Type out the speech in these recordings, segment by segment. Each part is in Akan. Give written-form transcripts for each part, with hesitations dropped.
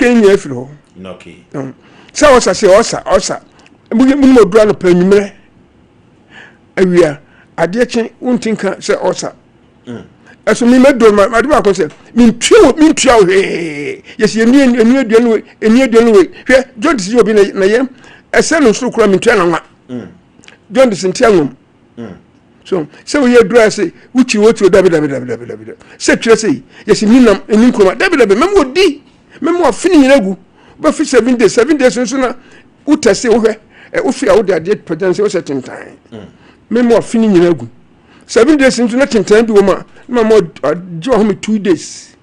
kan nyinaa firi hɔ. Sɛ ɔsa sɛ ɔsa ɔsa munum oduru anɔpa, anwummerɛ, awia, adeɛ kye, wonti nka sɛ ɔsa. Ɛso mi mɛ do ma ade baako sɛ mintua wo, mintua wo hwee. Yɛsi eni eni aduane wei, eni aduane wei. Hwɛ, jaundice yi, obi na yɛ ɛsɛ no soro kura, mintua na nwa jaundice nti anwom so sɛ woyɛ aduru a sɛ wokyiri wotiri. Dabi, dabi, dabi, dabi, dabi. Sɛ twerɛ sɛ yɛsi ni nam eni nkuruma, dabi, dabi. Mɛmu odi, mɛmu afini nyina gu, wobɛfi 7 days, 7 days nso na wotɛse wohwɛ ɛ wofi a wode adeɛ pagya sɛ wosɛ tentan. Mɛmu afini nyina gu 7 days nso na tentan bi wɔ mu a na ma agye wahome 2 days,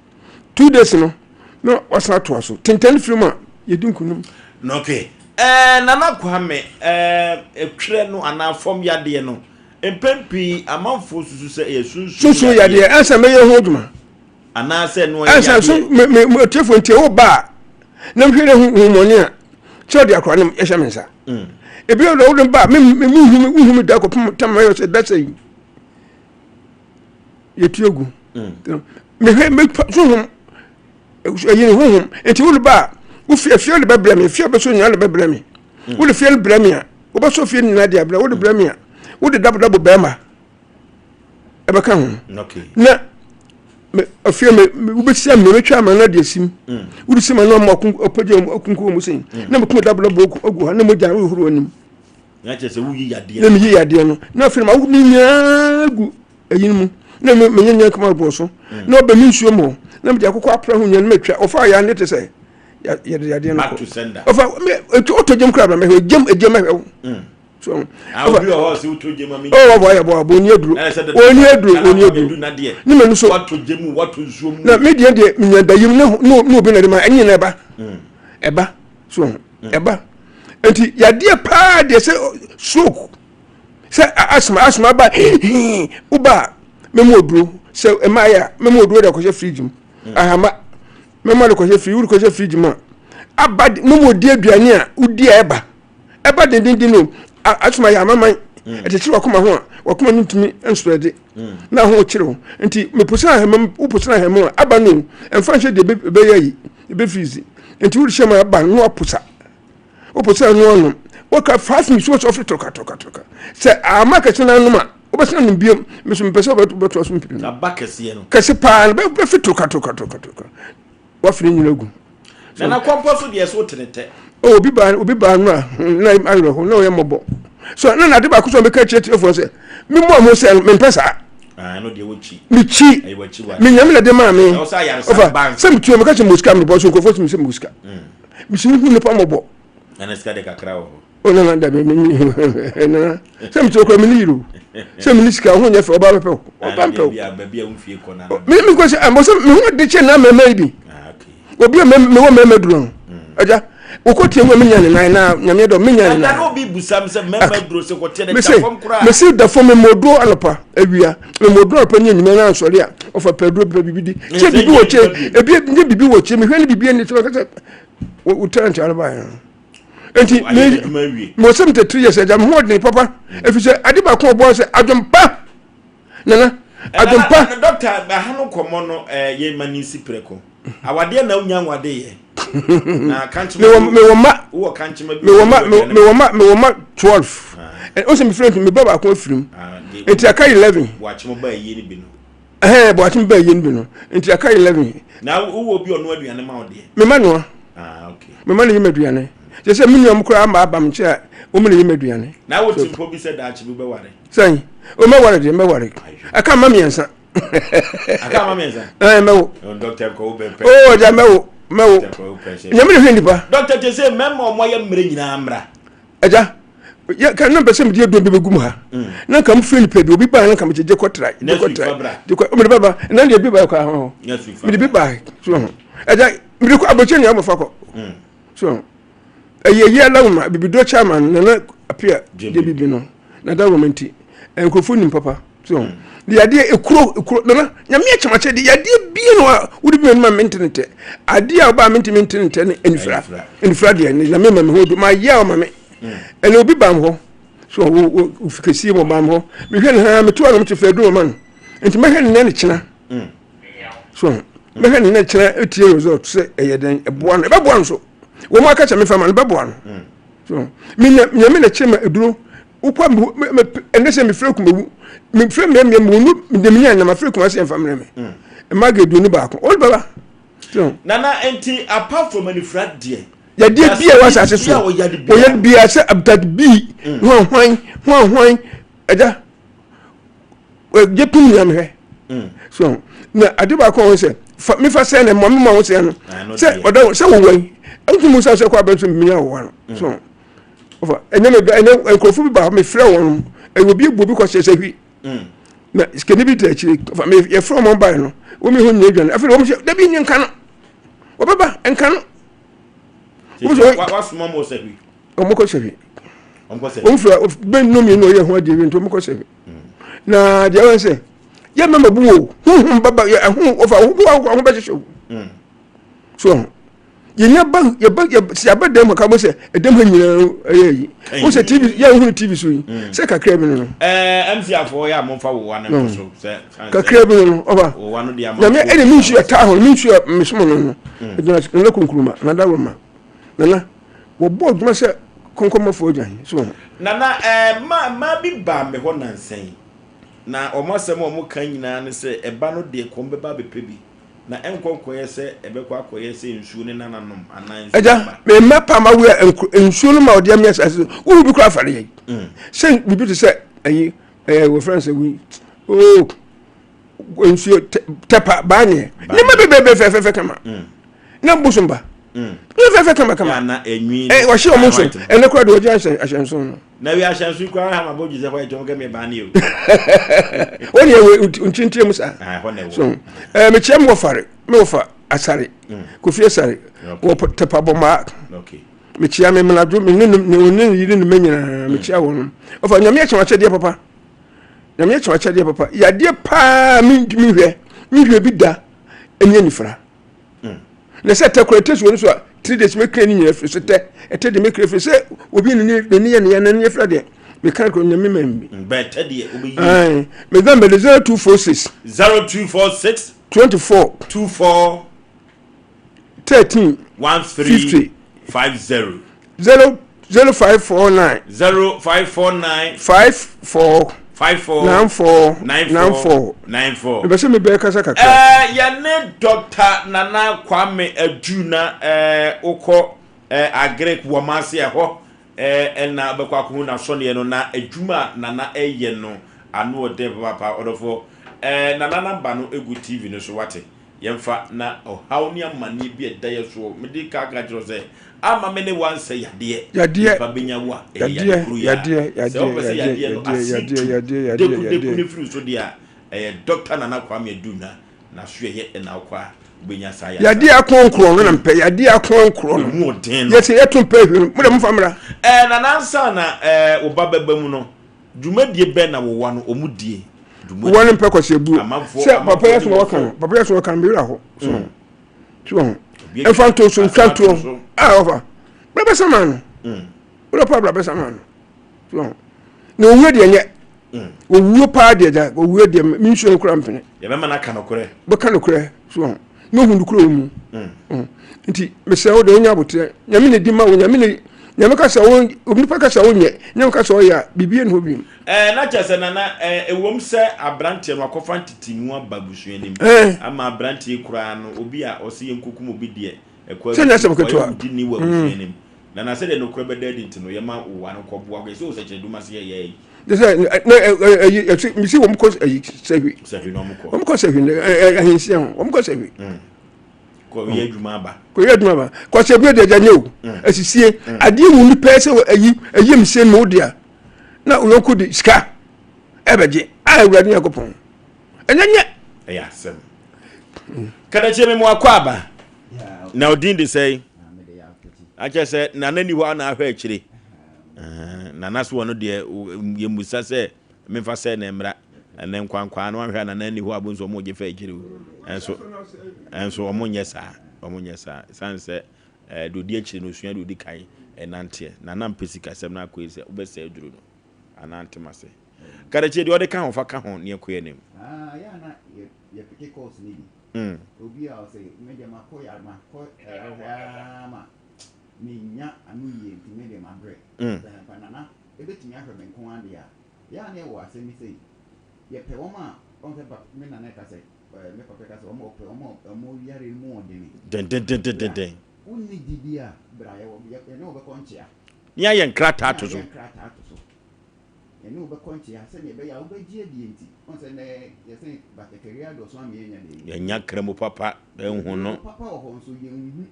2 days no na wasan atoa so. Tentan firi mu a, yɛdi nkunim. Okay, Nana Kwame, etwerɛ no anaa fam yadeɛ no, mpɛn pii amanfoɔ susu sɛ ɛyɛ sunsun. Sunsun yadeɛ ɛnsa mɛyɛ ho adwuma. Anaasɛ no ɛyɛ ɛnsa so yadeɛ. Me me otiefo ntie, wo ba a na mehwɛ ne hu humɔne a kyerɛ de akora no ɛhyɛ me nsa. Ebi yɛ wode ba me me me hu me da kɔpem tam ayɛ sɛ da sɛ yi yɛtu egu. Mehwɛ me sunhum ɛyi ne honhom nti wode ba a, wofi afie wode bɛbrɛ me, fie bɛso nyinaa wode bɛbrɛ me. Wode fie no brɛ me a, wobɛsɔ fie no nyinaa de abrɛ. Wode brɛ me a, wode dabodabo bɛrima ɛbɛka ho. Na afie me wobɛsi amena, mɛtwa ama no de asim. Wode si ma no ama ɔpagya akunku mu sei na mekum dabodabo agu ha na mogya wohoro anim. Na kyerɛ sɛ woyi yadeɛ. Na meyi yadeɛ no na afei ma wo ne nyinaa gu ɛyi no mu na menyɛ nyɛ kama bɔ so na ɔbɛ me nsuo mu hɔ na mede akokɔ apra ho nyina na matwa ɔfa yɛ ne te sɛ yɛde yadeɛ no Back to kɔ. sender. Ɔfa me etu ɔtɔ gyam kora bra mɛhwɛ gyam egyam mɛhwɛ wo so. Ah, obi wɔ hɔ sɛ wotɔ gyem a mi. Ɔ wabɔ ayɛ bɔ abɔ oni aduro. Ɛna sɛ oni aduro, oni Nana aduro. Nadeɛ. Ne mɛ no so. Watɔ gyem mu, watɔ nsuo mu. Na me deɛ menya da yim ne obi na de ma ɛnyɛ na ɛba ɛba so ɛba. Nti yadeɛ paa deɛ sɛ stroke, sɛ asthma ba, woba a mɛmu oduro sɛ ɛma yɛ a, mɛmu oduro de akɔhyɛ fridge mu. Ahama mɛmu de kɔhyɛ fridge, wode kɔhyɛ fridge mu a aba mɛmu odi aduane a wodi a ɛba ɛba dendenden no. Asthma yɛ amaman, ɛkyekyere wakoma ho a wakoma no ntumi nsɔrɔde na ho kyerɛ wo. Nti meposa ahama mu, woposa ahama a aba no ɛmfa nhyɛ deɛ ɛbɛyɛ yi ɛbɛfirizi. Nti wode hyɛ mu a aba no na waposa, woposa no anom wɔka 5 minutes wɔ sɛ ɔfiri tɔka tɔka tɔka sɛ ama kɛse no anom a wobɛsena nom biom. Meso mepɛ sɛ wobɛtoa so mpiri no. Aba kɛseɛ no. Kɛse paa no bɛfi tɔka tɔka tɔka tɔka wafiri nyina gu. Nana kɔmpɔ so deɛ so tene tɛ. Oh, obi baa no a na awerɛho na ɔyɛ mmɔbɔ so na nade baako so a meka kyerɛ tiefoɔ sɛ memmɔ ho sɛ mempɛ saa. Ah, ɛno deɛ wɔkyi. Mekyi. Ɛyɛ wɔkyi wa. Menyame na de maa me. Ɛwɔ sɛ ayaresa ɔfa ba nsa. Sɛ metua meka kyerɛ mɔ sika mebɔ so nkurɔfoɔ tumi sɛ mɔ sika mesi wohu nipa mmɔbɔ. Nana, sika de kakra wɔ hɔ. O nana, dabi, nana sɛ metua kora mene yere o sɛ mene sika ho nyɛ fɛ, ɔba bɛpɛ wo, ɔba mpɛ wo. Baabi a baabi a wofie kɔ nana. Me nkɔ sɛ ɛmɔ sɛ me ho de kyɛ na mmarima yi bi. Ah, okay. Obi a mewɔ mmarima duro no agya wokɔ tie mu a menya ne nan na Nyame dɔ menya ne Nana nan. obi busam sɛ mmarima duro sɛ kɔteɛ ne mese da fam koraa. Mese da fam, mmɔduro anɔpa awia, mmɔduro anɔpa ne anwummerɛ na ansɔre a ɔfa pɛduro pɛ biribi di kyɛ biribi wɔ kyɛ ebi nye biribi wɔ kyɛ mehwɛ ne biribi ani sɛ sɛ wo talent ano baeɛ no nti. Wayɛ n'adwuma awie. Mewɔ 73 years agya, me ho ɔdene papa ɛfiri sɛ ade baako a ɔboa sɛ adwempa, nana, adwempa. Na doctor, aha no nkɔmmɔ no yɛ ma ne nsi prɛko. Awadeɛ na wonya nwadeyɛ. Na kankyema. Mewɔ mma. Wowɔ kankyema bi. Mewɔ mma 12. Ɛ ɔsɛ mefrɛ nti meba baako afiri mu nti aka 11. Boakyem ba yie no bi no. Ɛhɛn, boakyem ba yie no bi no nti aka 11. Na wowɔ bi ɔno aduane ma wo deɛ? Mema noa. Ah, okay. Mema no yɛ ma aduane kyɛ sɛ me nua koraa ama aba me nkyɛn a wɔn na yɛ ma aduane. Na wo ti mpo bi sɛ daakye bi bɛware? Sɛn o, mɛware deɛ, mɛware aka mma 3. Aka mma 3? Ɛn, mɛwo. Oh, doctor, nkɔ wo bɛpɛ. O ɔgya, mɛwo, mɛwo. Doctor, nkɔ wo pɛ hyɛ. Nyame na hwɛ nipa. Doctor, te sɛ mmarima a wɔayɛ mmerɛ nyinaa mmra. Agya yɛ ka na mpɛ sɛ mede aduan bi bɛgu mu ha na nka mfiri nipa bi obi baa na nka megyegye kɔtra gye Next week kɔtra fa bra. gye kɔ mede bɛba na deɛ bi ba kɔ ho. Next week fa mede bi bra. ba so ho agya, mede kɔ abɔkyɛ nua mɔfa kɔ so ho ɛyɛ yi alawoma bibiduro chairman Nana Apia Gye gye bibi no na da wɔn nti nkurɔfoɔ nim papa so ho de yadeɛ ekuro ekuro. Nana, Nyame akyɛmakyɛ de yadeɛ bie no a wode bi m'anim a mente ne tɛ adeɛ a ɔbaa mente ne tɛ ne anifira. Anifira. Anifira deɛ ne Nyame ma me ho do ma yɛ a ɔma me ɛna obi bam hɔ so wo wo ofi kɛseɛ mu ɔbam hɔ mehwɛ ne ha meto anam te fɛ duro ma no nti mɛhwɛ ne nɛ ne kyena so. Mɛhwɛ ne na kyerɛ etie result sɛ ɛyɛ dɛn ɛboa no ɛbɛboa no so. Wɔn aka kyerɛ me fa ma no bɛboa no. So menya nyame na kyerɛ ma eduro wokɔ me ɛnɛ sɛ mefrɛ kumawu mefrɛ mmeammea mu no mede menya nam afrɛ kuma sɛ ɛmfa mmerɛ me. Mmaa ga 21 ɔde bɛba. So Nana nti apart from anifira deɛ. Yadeɛ bi a ɛwɔ asase so wɔyɛ bia sɛ abdad bi hwan hwan hwan hwan ɛgya gye pim nyame hwɛ mm. so na ade baako a wɔn sɛ fa mefa sɛ na mmɔ mema wo sɛ no sɛ ɔda sɛ wowɔ yi ɛnti mu sa sɛ kɔ abɛn so mmea wowɔ no mm. so ɔfa ɛnyɛ me ɛnyɛ nkurɔfo bi ba mefrɛ wɔn ɛyɛ obi ebu obi kɔ sɛ sɛ hwi mm. na sikani bi da akyire ɔfa me yɛfrɛ wɔn bae no wɔn mi ho nyɛ adwane afei wɔn sɛ dabi nyɛ nka no wɔbɛba nka no wasoma mu sɛ hwi wɔn kɔ sɛ hwi wɔn fira bɛn nnum yi na ɔyɛ ho adeɛ wi nti wɔn kɔ sɛ hwi na deɛ wɔn sɛ yɛ mɛma bu wo huhum baba yɛ ɛho wɔfa ho bu ahokɔ ho bɛhyehyɛ wo so yɛnya ba yɛba yɛ si aba dɛm ka bɔ sɛ ɛdɛm ha nyinaa ɛyɛ yi wo sɛ tv yɛ ohun tv so yi sɛ kakra bi no no. Ɛɛ mc afɔ yɛ a mo nfa wowa no nto so sɛ. Kakra bi no no ɔba nyame ɛna mi nsu ɛtaa ho mi nsu mesom no no ɛgyina nana kunkuruma nana dawuruma nana wɔbɔ adwuma sɛ kɔnkɔnmafo agyan so ho. Nana ɛɛ mmaa mmaa bi baa me hɔ nansa yi na wɔn asɛm a wɔn ka nyinaa ne sɛ ɛba no deɛ kɔm bɛba abɛpɛ bi na ɛnkɔ nkɔyɛ sɛ ɛbɛkɔ akɔyɛ sɛ nsuo ne nananom anaa nsuo Agya ba. me mma paa ma wia nsuo no ma ɔde amia asase so wohu bi koraa afare yɛn sɛ biribi te sɛ ayi ɛɛ wɔfrɛ no sɛ wei oo nsuo tɛpa baaneɛ nneɛma bebrebe fɛfɛɛfɛ kama mm. na bosom ba mm. ne fɛfɛ kama kama na enwi ɛ wɔhyɛ wɔn nso ɛnɛ kura de wɔgye ahyɛ ahyɛnso no na wi ahyɛnso kura ha ma bɔ joseph ayɛ tɔn kɛmɛ baani o wɔn yɛ wɔ ntintin mu saa ah, so ɛɛ mekyia mi wɔ fare mi wɔ fa asare mm. kofi asare wɔ tɛpa bɔ maa mekyia me mmenadwo me ne ne ne yere ne mma nyinaa mekyia wɔn ɔfa nyame akyɛm akyɛdeɛ papa nyame akyɛm akyɛdeɛ papa yadeɛ paa mentumi hwɛ mehwɛ bi da ɛnyɛ nifra mm. na sɛ tɛ kora tɛ suo no so a 3 days mɛkra ne nyina firi so tɛ ɛtɛ de mɛkra firi sɛ obi ne ne yɛ ne yɛ ne ne yɛfra deɛ meka kora nyame ma mbi meda mbɛde 0246 0246 24 24 13 13 50 0 0549 0549 54 54 94 94 94. Mepɛ sɛ mebɛyɛ kasa kakra. Ɛɛ yɛne Dr. Nana Kwame Adu na ɛɛ wokɔ ɛɛ Agric wɔn ase ɛhɔ ɛɛ ɛna wobɛkɔ akɔhu n'asɔneɛ no na adwuma a Nana ɛyɛ no ano ɔden papaapa ɔdɔfoɔ ɛɛ Nana namba no egu TV no so wate. Yɛmfa na ɔhaw ne amanneɛ bi a ɛda yɛn soɔ. Mede ka ka kyerɛ wo sɛ, amma me ne wo ansɛ yadeɛ. Yadeɛ. Nipa bɛnya wo a, ɛyɛ Yadeɛ, yade koro yi ara. yadeɛ, Sɛ yadeɛ, wopɛ sɛ yadeɛ, yadeɛ no yadeɛ, ase yadeɛ, tu yadeɛ, yadeɛ, dekudeku yadeɛ. no firi wo so deɛ a, ɛyɛ Dɔkta Nana Kwame Adu-Nna n'asoɛeɛ na wokɔ a, wobɛnya saa yaresa Yadeɛ no. akoronkorɔ no na mepɛ, yadeɛ akoronkorɔ no. Ɛmu ɔden no. Yɛsɛ yɛto mpɛ ahwie no, mo deɛ momfa mmra. Ɛɛ Nana ansa na ɛɛ wo ba bɛba mu no, Dwumadie bɛn na wowa no ɔmo die? Dwumadie. Wowa no mpɛ kwasiabuo. Amanfoɔ Sɛ papa amanfoɔ yɛ de soma wɔ wɔka no fam. papa yɛ soma wɔka no mewura hɔ so Mm. so ho Obi ɛmfa atwa nto so ntwa asɛm ato ntoɔ so. a ɔfa bra bɛsa ma no Mm. wura pa bra bɛsa ma no so ho na owuo deɛ nyɛ Mm. owuo paa deɛ gya owuo deɛ me nsuo no kora mpene Yɛbɛma no aka nokorɛ. bɛka nokorɛ so ho na ohu nokorɛ wɔ mu Mm. Mm. nti mesrɛ wo deɛ wonya aboterɛ nyame na di ma wo nyame na nyame ka sɛ wo nipa ka sɛ wonyɛ nyame ka sɛ ɔyɛ a biribi ɛne hɔ biom Ɛɛ na kyerɛ sɛ nana ɛɛ ɛwom sɛ aberanteɛ no akɔfa ntetemu aba abusua no mu ɛɛ ama aberanteɛ koraa no obi a ɔse yɛnkɔkum obi deɛ ɛkɔ sɛ nyɛ asɛm abusu ɔyɛ ketewa wudini wɔ abusua no mu nana sɛdeɛ nokorɛ bɛda adi nti no yɛma wo ano kɔboa kɔ yɛsɛ wo sɛkyerɛ dum ase yɛyɛ yi de sɛ na ɛyi ɛsi misi wɔn kɔ ɛyi sɛhwi sɛhwi na wɔn kɔ wɔn kɔ sɛhwi ɛ ahensia ho wɔn kɔ sɛhwi kɔ yɛ adwuma aba kɔ yɛ adwuma aba kɔ sɛ ebi deɛ nyɛ o asisie adeɛ mu nipa sɛ ɛyi ɛyi mi se no deɛ na oyɔnko de sika ɛbɛgye a awurade nyankopɔn ɛnyɛ nyɛ ɛyɛ asɛm kadakyie mi mu akɔ aba na odin de sɛn akyɛ sɛ nana ni hɔ a na ahwɛ akyire nana so wɔ no deɛ yɛmmusa sɛ memfa sɛ na mmra ɛnɛ nkwankwaa no ahwɛ a nana ni hɔ a bonso ɔmo gye fɛ akyire o ɛnso ɛnso ɔmo nyɛ saa ɔmo nyɛ saa san sɛ ɛɛ deɛ odi akyire no osua deɛ odi kan ɛnanteɛ nana mpɛ sikasɛm no akɔ yi sɛ wobɛsɛ aduro no anaa ntem ase kadakyie deɛ ɔde ka ho fa ka ho ne ɛkɔ anim. Ah, yeah, na yɛ yɛ peke course ni bi. Obi a ɔsɛ me deɛ makɔ yare makɔ ayarehwɛ ara ma mennya ano yie nti me deɛ mabrɛ. Sɛ ampa Nana ɛbɛtumi ahwɛ me nko ara deɛ a, yɛ a na yɛwɔ asɛm bi sei, yɛpɛ wɔn a, ɔhu sɛ pap, me nana ɛka sɛ, me papa ɛka sɛ wɔn a wɔpɛ wɔn a wɔn yare no mu ɔdene. Dendendendenden. Wonni gyidie a, bra yɛwɔ, yɛne wo bɛkɔ nkyea. Ne ayɛ nkrataa to so. Ne ayɛ nkrataa to so. Yɛne wo bɛkɔ nkyea sɛdeɛ ɛbɛyɛ a wobɛgye adie nti. Wohu sɛ nnɛ yɛse batakari adɔso ama yɛanya deɛ yɛhia. Yɛanya kramo papa nhu no. Kramo papa wɔ hɔ nso yɛnhu.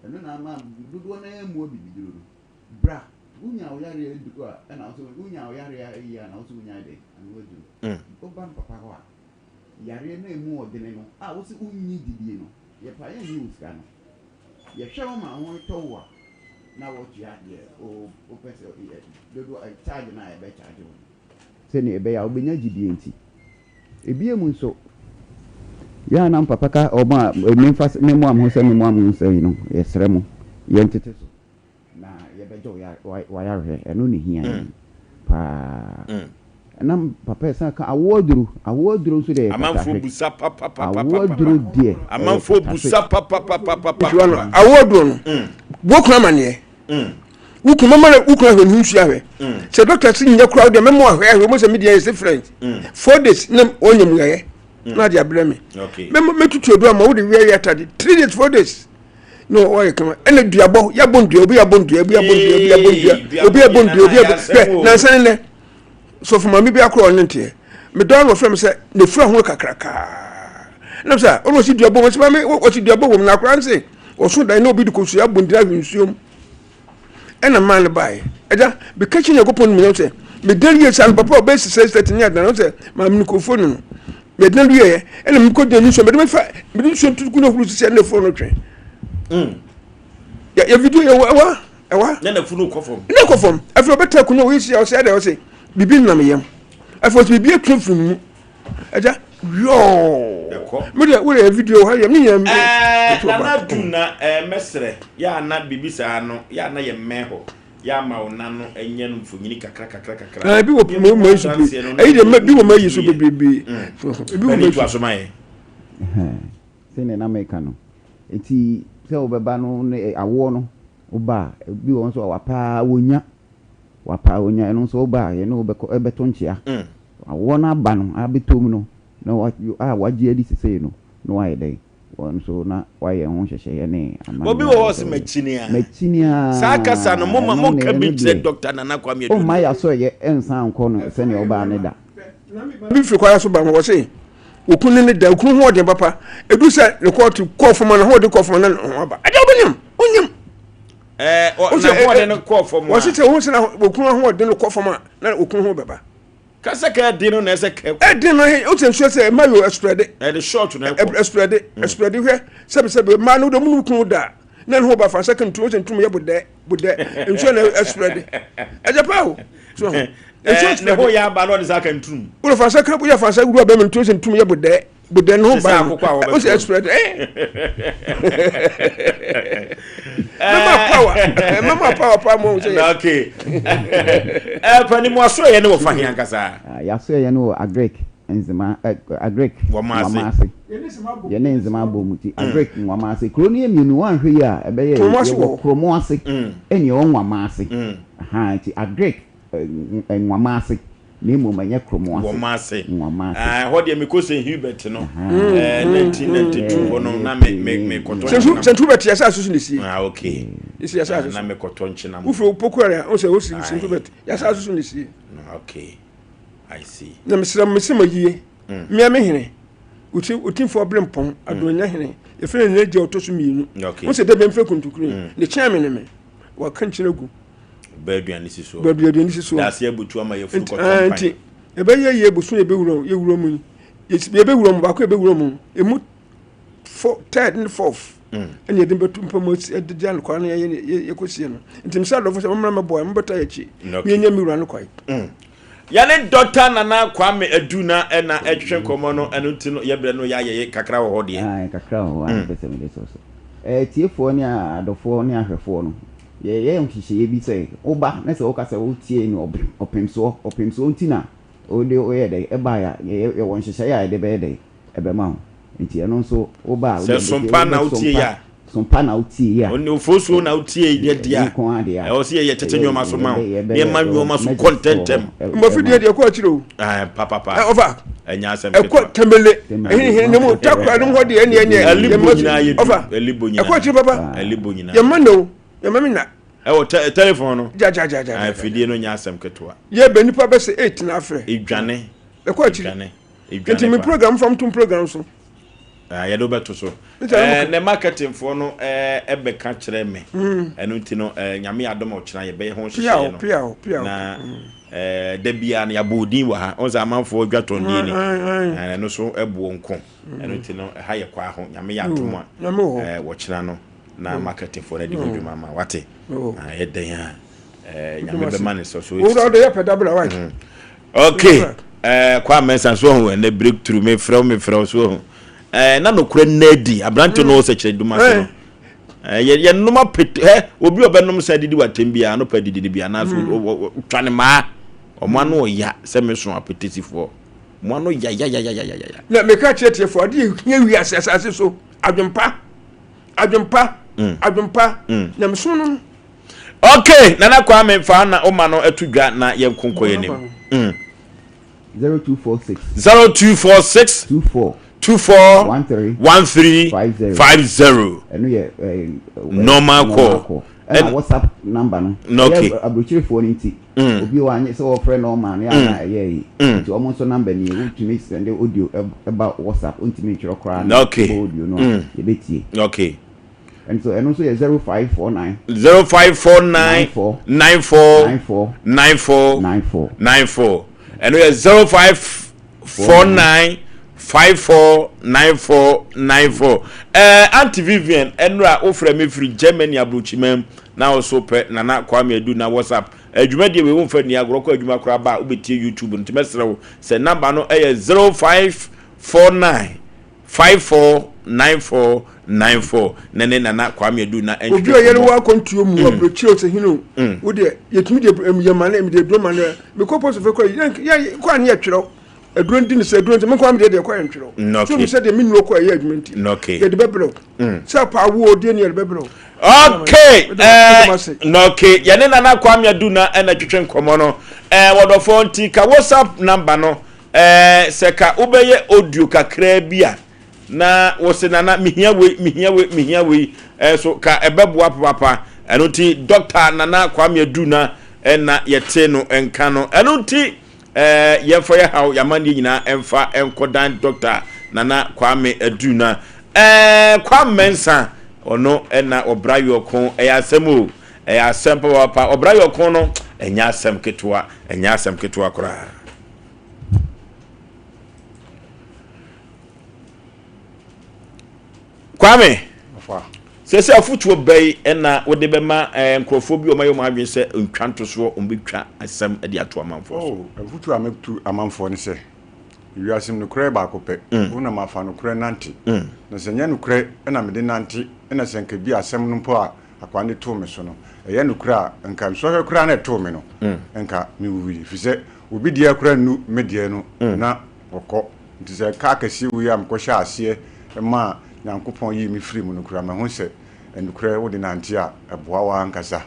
Ɛno na ama dodoɔ no ara mmu abibiduro no. Bra, wonya wo yareɛ aduro a, ɛna wo nso wonya wo yareɛ ayi a na wo nso wonya dɛn? Ano aduro. Woba me papa hɔ a, yareɛ no a ɛmu ɔdene no a wose wonnye didie no, yɛpɛ a yɛnnye wo sika no. Yɛhwɛ wo ma wo ho tɔ wo a, na woatua deɛ wopɛ sɛ dodoɔ charge no a yɛbɛ charge wo no. Sɛdeɛ ɛbɛyɛ a wobɛnya gyidie nti. Ebiem nso, yɛ a na papa ka wɔn a memfa memmoa mo ho sɛ memmoa mo nsa yi no, yɛsrɛ mo, yɛntete so na yɛbɛgye wo w'ayarehwɛ. Ɛno na ɛhia yɛn paa. Ɛna papa ɛsan ka awoɔ aduro, awoɔ aduro nso deɛ yɛ Amanfoɔ katahwe. busa Awoɔ aduro papapapapapa. deɛ ɛyɛ Amanfoɔ katahwe. busa papapapapapa. Nti wano awoɔ aduro no wo kunu amaneɛ wo kunu mɛma wo kunu ahwɛ ne ho nsuo ahwɛ sɛ dɔkta si nyɛ koraa deɛ mɛma ahwɛ ahwɛ mo sɛ me deɛ yɛ different 4 days na ɔnyɛ mu yɛyɛ na ade abrɛ me mɛma mɛtutu aduro ama wode wia yɛ atade 3 days 4 days na ɔyɛ kama ɛna duabɔ yɛabɔ ndua obi yɛabɔ ndua obi yɛabɔ ndua obi yɛabɔ ndua obi yɛabɔ ndua obi yɛabɔ hwɛ nansa ne nɛ sɔfo maame bi akora ɔne nteɛ medɔn no ɔfrɛ me sɛ ne fura ho kakrakaa nam sɛ ɔno ɔsi duabɔ mu ɔsi maame ɔsi duabɔ wɔ mu na akora nse ɔso dan na obi de kosua abɔ ndua ahwɛ nsuom ɛna maa no baeɛ ɛgya bɛka kyi nyankopɔn no mu sɛ meda wie saa no papa ɔbɛyɛ sisɛ sɛ tene adana sɛ maame no kɔfuo no no meda wieɛ ɛna mekɔ gyina ne nsuo mede mefa mede nsuo tutu no huru sisɛ ne furo no twe yɛ video yɛ ɛwa ɛwa na nafunu kɔ fam ne kɔ fam afei ɔbɛta akonnwa wɔyɛ si a ɔsɛ ɛdɛ ɔsɛ biribi nam yam afei ɔsɛ biribi atu afiri mu ɛgya yɔɔ mo deɛ wo deɛ video ha yɛ mi nyɛ mi. Ɛɛ nana du na ɛɛ mɛsrɛ yɛ ana biribi saa no yɛ ana yɛ mmɛn hɔ yɛ ama wo nan no ɛnyɛ no mfonyini kakra kakra kakra. Ɛɛ bi wɔ mo mo yi so bi ɛyi deɛ bi wɔ mo yi so bebrebe ebi wɔ mo yi so. Sɛnea na meka no nti sɛ wobɛba no ne awoɔ no woba a ebi wɔ hɔ nso a wapaa wonya wapaa wonya ɛno nso woba a yɛne wo bɛkɔ ɛbɛto nkyea awoɔ no aba no abɛtɔ mu no na wa a wagye adi sesei no na wayɛ dɛn wɔn nso na wayɛ ho nhyehyɛeɛ ne amanneɛ Obi a wɔ hɔ ɛsɛ ɔse wɔyɛ. makyini a. Makyini a Saa kasa no moma ɛno monka ne bi ɛno nkyerɛ deɛ Doctor Nana Kwame womma Aduonum. yɛasɔeɛ nsan nkɔ no sɛdeɛ wobaa no da. Bi firi kwan so ba ho wɔse okunu ne ne da okunu ho ɔden papa edu sɛ ne kɔɔto kɔɔ fam na ho ɔde kɔɔ fam na ne ho aba ɛdeɛ wobɛnyam wonyam. Ɛɛ ɔ na ho ɔden no kɔɔ fam a. Wɔse sɛ wɔn sɛ na okunu ho ɔden no kɔ fam a na okunu ho bɛba. Kasa ka ɛden no na ɛsɛ kɛ kɔ. Ɛden no he o sɛ nsuo sɛ ɛma yo ɛsprɛde. Ɛde short na ɛkɔ. Ɛsprɛde ɛsprɛde hwɛ sɛbi sɛbi mmaa no de ɔmo ne okunu da na ne ho ba fa nsa ka ntum o sɛ ntum yɛ bodɛ bodɛ nsuo na ɛsprɛde ɛgya paa o. So nsuo ɛɛ ne ho yɛ aba na ɔde sa ka ntum. Wọ́n fa nsa ka wọ́n fa nsa wura bɛrɛ mi ntum sɛ ntum yɛ bodɛ bodɛ ne ho ba no o sɛ ɛsprɛde ɛɛ. Mɛma power mɛma power paa mo sɛ. Okay ɛɛ pani mu aso yɛ ne wɔ fa he ankasa. Yɛaso yɛ no wɔ Agric Nzema Agric Nwoma ase. Yɛne Nzema abɔ mu ti Agric Nwoma ase. Kuro no yɛ mmienu woanhwɛ yi a ɛbɛyɛ yɛwɔ Kromo ase ɛne ɛwɔ Nwoma ase. Ahaa nti Agric Nwoma ase na mmom ɛnyɛ Kromo ase. Nwoma ase. Nwoma ase. Ɛhɔ deɛ mekɔ St Hubert no 1992 hɔ no na me me mekɔtɔ nkyenam. St Hubert yɛ asase so na esie. Ah okay. Esi asase so. Na mekɔtɔ nkyenam. Wofiri Pokuare a wosɛ wosi St Hubert yɛ asase so na esie. Okay. I see. Na mesrɛ mo mesrɛ mo ayie. Mmea me hene. Otimfoɔ bere mpɔn adonya hene. Yɛfrɛ no n'agya ɔtɔ so mmienu. Okay. Wo sɛ dɛ bɛmfrɛ kuntukuru. Ne kyɛn me ne me. Wɔka nkyɛn agu. Bɛɛ aduane si soɔ. Bɛɛ aduane si soɔ. Daase abutu ama yɛfuru kɔtɔ mpan. Nti ɛbɛyɛ yie boso yɛbɛwura yɛwura mu yi. Yɛbɛwura mu baako yɛbɛwura mu. Emu four third ne fourth. Ɛna yɛde bɛto mpa mu ɛde gya no kwan na yɛyɛ yɛkɔsie no. Nti mesɛ adɔfo sɛ mommra mɛboa mobɛta yɛ akyi. Yɛnyɛ me wura no kwae. Yɛne Dɔkta Nana Kwame Adu na ɛna ɛtwetwe nkɔmmɔ no, ɛno nti no yɛbrɛ no yɛayɛye kakra wɔ hɔ deɛ. Ae, kakra wɔ hɔ a mepɛ sɛ mede sɔ so. Atiefoɔ ne adɔfoɔ ne ahwɛfoɔ no, yɛyɛ nhyehyɛeɛ bi sɛ woba na sɛ woka sɛ wotiee no ɔpemsoɔ, ɔpemsoɔ nti na wode woyɛɛ dɛn ɛbaeɛ a, yɛwɔ nhyehyɛeɛ a yɛde bɛyɛ dɛn ɛbɛma wo. Nti ɛno nso woba a Sɛ sompa na wotie yɛ a. Sompa na wotie yɛ a. Ɔne ofosuo na wotie yɛ deɛ a. Nko ara deɛ a. Ɛwɔ sɛ yɛyɛ tete nneɛma so ma wo. Yɛbɛyɛ Nneɛma nneɛma so kɔ ntɛntɛm. Mmɔfra deɛ deɛ ɛkɔ akyire o. Ɛɛ papapa. Ɛ ɔfa. Ɛnyɛ asɛm ketewa. Ɛkɔ Tamale. Ɛhene hene ne mu takora ne mu hɔ deɛ ɛneɛ ɛneɛ. Ɛlibo nyinaa yɛ du. Ɔfa. Ɛlibo nyinaa. Ɛkɔ akyire papa. Ɛlibo nyinaa. Yɛmma na o. Yɛmma me na. Ɛwɔ tɛ telefon no. Gya gya gya gya. Afidie no nyɛ asɛm ketewa. Yɛ bɛ nipa bɛ sɛ eight na afrɛ. Edwane. Ɛkɔ akyire. Edwane. Edwane Nti me program fam tum program so. Ah, yɛde wobɛto so. Eh, ne marketingfoɔ no eh, ɛbɛka kyerɛ me. Mm. Ɛno nti no eh, nyame adom ɔkyena yɛbɛyɛ ho nhyehyɛeɛ no. Piaw, piaw, Na mm. eh, da biara no yɛabɔ odin wɔ ha. Ɔn sɛ amanfoɔ dwa tɔndie ni. Ɛno so ɛboɔ nko. Mm. Ɛno nti no ɛha yɛ kwaa ho. Nyame yɛ adom a eh, wɔkyena no na marketingfoɔ no adi ho dwuma ma wate. Ɛyɛ dɛn a eh, nyame bɛma ne sɔ so. Wura ɔde yɛ pɛ dabla wa. Mm. Okay. Eh, kwa mɛnsa so ho ɛnɛ breakthrough me frɛ me frɛ so ho. Eh, na nokorɛ nna adi aberante no sɛ kyerɛ duma se no. Eh, yɛ yɛ nom apete hɛ obi ɔbɛnom sɛ didi watem bia no pa didi ne bia na so twa ne maa. Ɔmo ano ɔya sɛ me so apetesifoɔ. Ɔmo ano ya ya ya ya ya ya. Na meka kyerɛ tiefo ade hia wiase asase so adwempa adwempa mm. adwempa mm. nyamesom no. Okay, Nana Kwame fa na oma no to dwa na yɛn nkonkɔ yɛn nim. Mm. 0246 0246 24 24 13 13 50 50. Ɛno yɛ eh, normal call. Ɛna WhatsApp number no. Okay. Ɛyɛ aburokyerefoɔ no nti. Mm. Obi wɔ anyɛ sɛ wɔfrɛ normal no yɛ ana ɛyɛ yi. Mm. Nti wɔn nso number ni wotumi send audio ɛba WhatsApp wontumi ntwerɛ koraa na okay. bɔ audio no a yɛbɛtie. Okay. Nso ɛno nso yɛ 0549. 0549 94 94 94 94 94 ɛno yɛ 0549 54 94 94. Ɛɛ Auntie Vivian ɛnora wofrɛ me firi Germany aburokyima mu na wo so pɛ Nana Kwame Adu na WhatsApp adwumadie wei womfa nni agorɔ kɔ adwuma koraa ba a wobɛtie YouTube no nti mɛsrɛ wo sɛ number no ɛyɛ 0549 54 94 94 na ne Nana Kwame Adu na ɛntwetwe Obi a ɔyare wɔ akwantuo mu aburokyire o sɛ hene o wo deɛ yɛtumi de yɛ ma no mede aduro ma no mekɔ post office kɔ yɛ yɛ kɔ a ne yɛtwerɛ aduro ndi ne sɛ aduro nti me nko ara deɛ kɔ yɛ ntwerɛ so mi sɛ deɛ me nnuro kɔ ɛyɛ adwuma nti yɛde bɛbrɛ wo sɛ paa wo o deɛ ne yɛde bɛbrɛ wo. Okay, eh, okay. Yɛne Nana Kwame Adu na ɛna twetwe nkɔmmɔ no. Eh, wɔdɔfoɔ nti ka WhatsApp number no. Eh, sɛ ka wobɛyɛ audio kakraa bi a na wose Nana mehia wei, mehia wei, mehia wei nso ka ɛbɛboa papaapa. Ɛno nti Dr. Nana Kwame Adu na ɛna yɛte no nka no. Ɛno nti eh, yɛmfa yɛ haw yɛamanneɛ nyinaa ɛmfa nkɔdan Dr. Nana Kwame Adu na eh, Kwame Mensah ɔno ɛna ɔbra yɔko ɛyɛ asɛm o ɛyɛ asɛm papaapa ɔbra yɔko no ɛnyɛ asɛm ketewa ɛnyɛ asɛm ketewa koraa. Kwame, sɛ sɛ afotuo bɛyi ɛna wode bɛma eh, nkurɔfoɔ bi wɔn ayɛ wɔn adwene sɛ ntwa ntosoɔ wɔn bɛtwa asɛm de ato amanfoɔ so. Oh, afotuo a mɛtu amanfoɔ ne sɛ wiase mu nokorɛ baako pɛ mm. wo na mafa nokorɛ nante mm. na sɛ nyɛ nokorɛ na mede nante na sɛ nka bi asɛm no mpo a Akoa no de too me so no, ɛyɛ nokorɛ a, nka nsɔhwɛ koraa na ɛtoo me no, nka mewuiɛ, ɛfiri sɛ obi deɛ koraa nnu me deɛ no na ɔkɔ. Nti sɛ ɛka akɛseɛ wei a mekɔhyɛɛ aseɛ maa Nyankopɔn yii me firii mu no koraa, mahu sɛ nokorɛ wode nante a, ɛboa wo ara ankasa.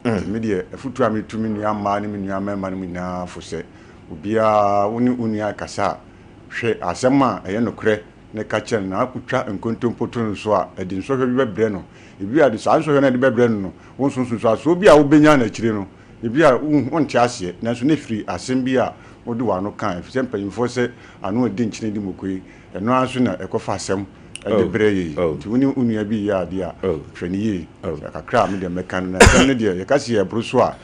Nti me deɛ, afotuo a metu me nua mmaa ne me nua mmarima no mu nyinaa fo sɛ, obiara wo ne wo nua rekasa a, hwɛ asɛm a ɛyɛ nokorɛ na ka kyerɛ no, na akotwa nkontompo to no so a, ɛde nsɔhwɛ bi bɛbrɛ no. Ebia de saa nsɔhwɛ no a ɛde bɛbrɛ no no, wo nso nsunsuansoɔ bi a wobɛnya no akyire no, ebia wonte aseɛ, nanso na ɛfiri asɛm bi a wode w'ano kae, ɛfiri sɛ mpanimfoɔ sɛ ano a ɛdi nkyene di mmoko yi, ɛno ara nso na ɛkɔfa asɛm de brɛ yɛ yi. Nti wo ne wo nua bi reyɛ adeɛ a, hwɛ no yie. Kakra a me deɛ mɛka no, na nsɛm no deɛ yɛka sɛ yɛboro so a,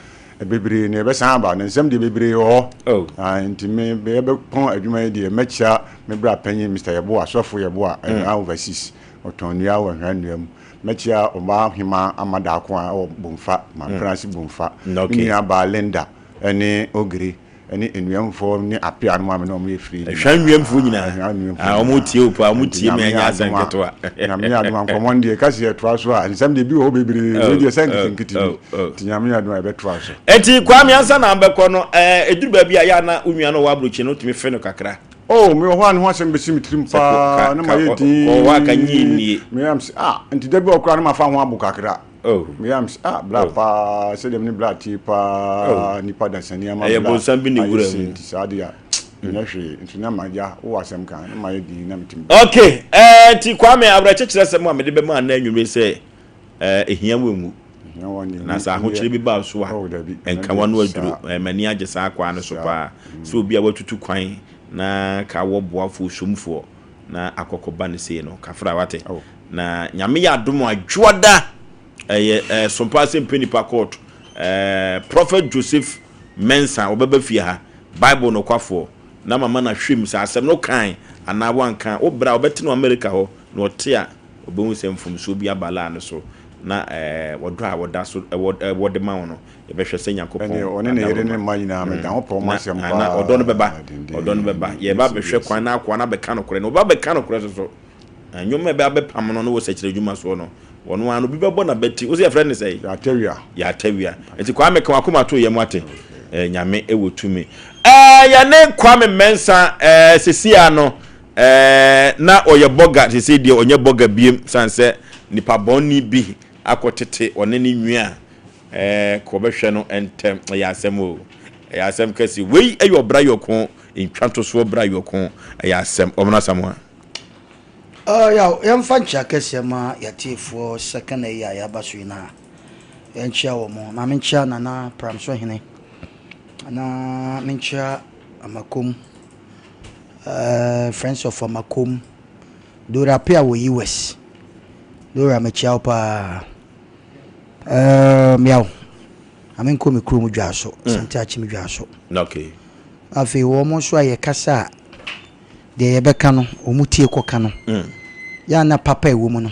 Bebree na ɛbɛsan aba, na nsɛm deɛ bebree wɔ hɔ. Ae, nti me yɛbɛpɔn adwuma yi deɛ, mɛkyia me bra panyin Mister Yeboah, Sɔfo Yeboah, Ahwea Overseas, ɔtɔn nnua wɔ Ahwea nnua mu. Mɛkyia Ɔbaa Hemaa Ama Daako a ɛwɔ Bomfa, Mampransi Bomfa. Me nua baa Linda ne Ogiri ne nnuamfoɔ ne Apea nom a me ne wɔn yɛ firi nyinaa. Ahwea nnuamfoɔ nyinaa. Ahwea nnuamfoɔ Ah, nyinaa. wɔn tie o paa, wɔn Nti tie me Nyame ɛnyɛ yɛ asɛm adom a, ketewa. Nyame yɛ adom a nkɔmmɔ no deɛ ɛka sɛ yɛtoa so a, nsɛm deɛ bi wɔ hɔ bebree, wei Oh, deɛ sɛ oh, nketenkete bi. oh, oh. Nti Nyame yɛ adom a yɛbɛtoa so. Enti Kwame ansa na abɛkɔ no, ɛɛ, ɛduru baabi a yɛ a na wo nua no wɔ aburokyi no wotumi fe no kakra. Oh, mewɔ hɔ a ne ho asɛm bɛsi me tirim paa na mayɛ dinn. Kɔ hɔ a ka nyi nnie. Meyam sɛ ah, nti da bi wɔ koraa na mafa ho abo kakra. Oh. Meyam sɛ ah, bla oh. paa, sɛdeɛ me ne bla tie paa, oh. nipa dasani ama bla. Ɛyɛ bonsam bi ne wura mu. Nti saa deɛ a, nyɛ hwee. Nti na magya wowɔ asɛm ka na mayɛ dinn na metumi. Okay, eh, nti Kwame awerɛkyekyerɛ sɛm a mede bɛma anaa anwummere sɛ Eh, ehia wo nwu. Na sɛ ahokyere bi ba so a, nka w'ano aduro. Eh, m'ani agye saa akwaa no so paa. Sɛ obi a watutu kwan na ka wɔ boafoɔ somfoɔ na akɔkɔba no sei no, kafra wate. Na Nyame yɛ adom a, dwoada ɛyɛ eh, sompa sɛ mpɛ nipa court. Eh, Prophet Joseph Mensah ɔbɛba fie ha, Bible nokwafoɔ, na mama no ahwɛ mu sɛ asɛm no kan anaa wanka. Wo bra, ɔbɛte no America hɔ na ɔte a, Obehu sɛ mfomsoɔ bi aba laa no so, na ɔdɔ a wɔda so wɔ de ma wo no, yɛbɛhwɛ sɛ Nyankopɔn Ɛnneɛ ɔne ne yere ne mma nyinaa, meda ho pɛ wɔn asɛm paa Na ɔdɔ no bɛba, ɔdɔ no bɛba. Yɛreba abɛhwɛ kwan na akoa no abɛka nokorɛ, na ɔba abɛka nokorɛ nso so. Na nnwom a ɛbɛ abɛpam no no wɔ sɛkyerɛ adwuma soɔ no, ɔno ara no, obi bɛbɔ n'abati. Wo sɛ yɛfrɛ no sɛn? Yɛatawia. Yɛatawia. Nti Kwame, ka w'akoma to yam wate. Nyame wɔ tumi. Ɛɛ, yɛne Kwame Mensah, ɛɛ, sesia no, Ɛɛ na ɔyɛ bɔga sesei deɛ ɔnyɛ bɔga biem sane sɛ nipa bɔnne bi akɔ tete ɔne ne nua ɛɛ kɔ bɛhwɛ no ntɛm ɛyɛ asɛm o ɛyɛ asɛm kɛse wei ɛyɛ ɔbra yɔko ntwa ntosoɔ bra yɔko ɛyɛ asɛm ɔmena samoa. Uh, yaw, yɛmfa nkyea kɛseɛ ma yɛatiefoɔ second ayi a yɛaba so yi na yɛnkyea wɔ mo. Ma menkyea Nana Pramso Hene na menkyea Amakom Eh, Friends of Amakom. Dora Appiah wɔ US. Dora, mekyia wo paa. Eh, miaw. Na menkɔ me kurom dwa so, mm. Sante Akyem dwa so. Okay. Afei wɔn nso a yɛkasa a, deɛ yɛbɛka no, wɔn tie kɔka no. Mm. Yɛ a na papa ɛwɔ mu no,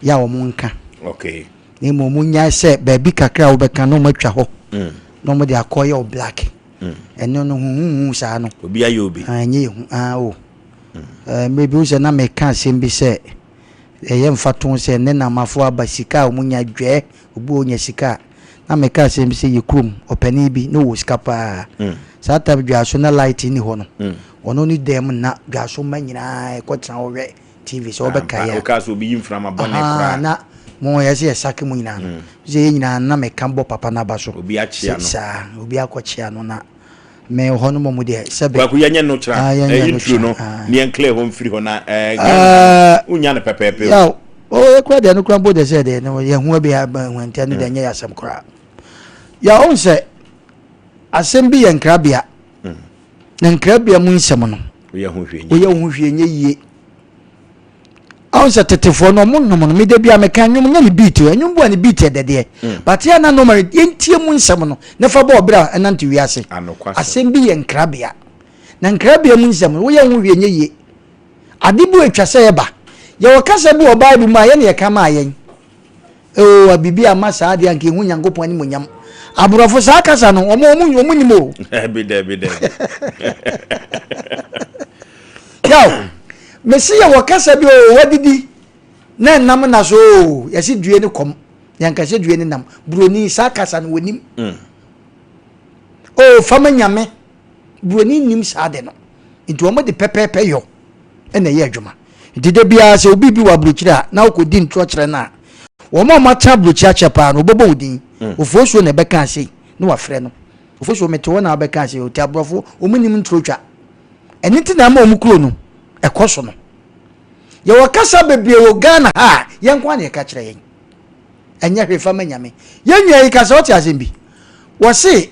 yɛ a wɔn nka. Okay. Na mmom wɔn nyae sɛ baabi kakra a wɔbɛka no wɔn atwa hɔ. Mm. Na wɔn de akɔ yɛ o black. Ɛno no huhuhu saa no. Obi ayɛ obi. Ah, ɛnyɛ ehu. Ah, o. Mm. Mmerɛ bi wo sɛ na meka asɛm bi sɛ ɛyɛ mfatoho sɛ ne namafo aba sika a wɔn nya dwɛɛ obi wɔ nya sika a na meka asɛm bi sɛ yɛ kurom ɔpanin bi na ɔwɔ sika paa. Mm. Saa tam dwaso na light nni hɔ no. Mm. Ɔno ne dan mu na dwaso mma nyinaa ɛkɔtena hɔ hwɛ TV sɛ wɔbɛkae a. Wokaa sɛ obi yi mframa bɔne koraa. Na mo yɛ sɛ yɛsake mo nyinaa no. Mm. Sɛ yɛn nyinaa na meka bɔ papa no aba so. Obi akyea no. Saa obi akɔkyea no na me hɔ no mmom deɛ sɛbe. Kwaku yɛnyɛ no kyerɛ ah, yɛnyɛ no intro no ah. ne yɛn clear hɔ mfiri hɔ na ɛɛ Ghana wonya no pɛpɛɛpɛ. Yaw o yɛ kura deɛ no kura mpo deɛ sɛ deɛ no yɛn ho abi ahwɛntɛ no deɛ mm. nyɛ yɛ asɛm koraa. Yaw ɔn sɛ asɛm bi yɛ nkrabea. Mm. Na nkrabea mu nsɛm no. Woyɛ ho hwee nyɛ. Woyɛ ho hwee nyɛ yie. Ɔn sɛ tetefoɔ no ɔmo nnwom no meda bi a meka nnwom nyɛ ne beat o nnwom bu a ne beat yɛ dɛdeɛ mm. but yɛ na normally yɛntie mu nsɛm no ne fa bɔ ɔbrɛ a ɛnante wiase asɛm bi yɛ nkrabea na nkrabea mu nsɛm no woyɛ ho hwee nyɛ yie ade bi atwa sɛ ɛba yɛwɔ kasa bi wɔ bible mu a yɛne yɛka maa yɛn Oo, biribi amma saa deɛ anka yɛhu Nyankopɔn animuonyam. Aborɔfo saa kasa no, wɔn wɔn wɔn nim o. Dabi dabi dabi. Yaw, mesi yɛ wɔ kasa bi o, wadidi na ɛnam na so o, yɛsi due ne kɔm, yɛn due ne nam. Buroni saa kasa no wɔnim. Mm. O, fama nyame, buroni nim saa de no. Nti wɔn de pɛpɛɛpɛ yɔ ɛna ɛyɛ adwuma. Nti da biara sɛ obi bi wɔ aburokyire a na wokɔdi ntorɔ kyerɛ no a, wɔn a wɔatena aburokyire akyɛ paa no, wɔbɛbɔ wo din. Mm. Ofosuo na ɛbɛka ase na wafrɛ no. Ofosuo mete hɔ na wabɛka ase, ɔte aborɔfo, wɔn nim ntorɔ twa. Ɛno nti na ama wɔn kuro no ɛkɔ so no. Yɛwɔ kasa bebree wɔ Ghana ha a yɛn nko ara na yɛka kyerɛ yɛn. Ɛnyɛ hwee fa ma Nyame. Yɛn nua yi kasa ɔte asɛm bi. Wɔse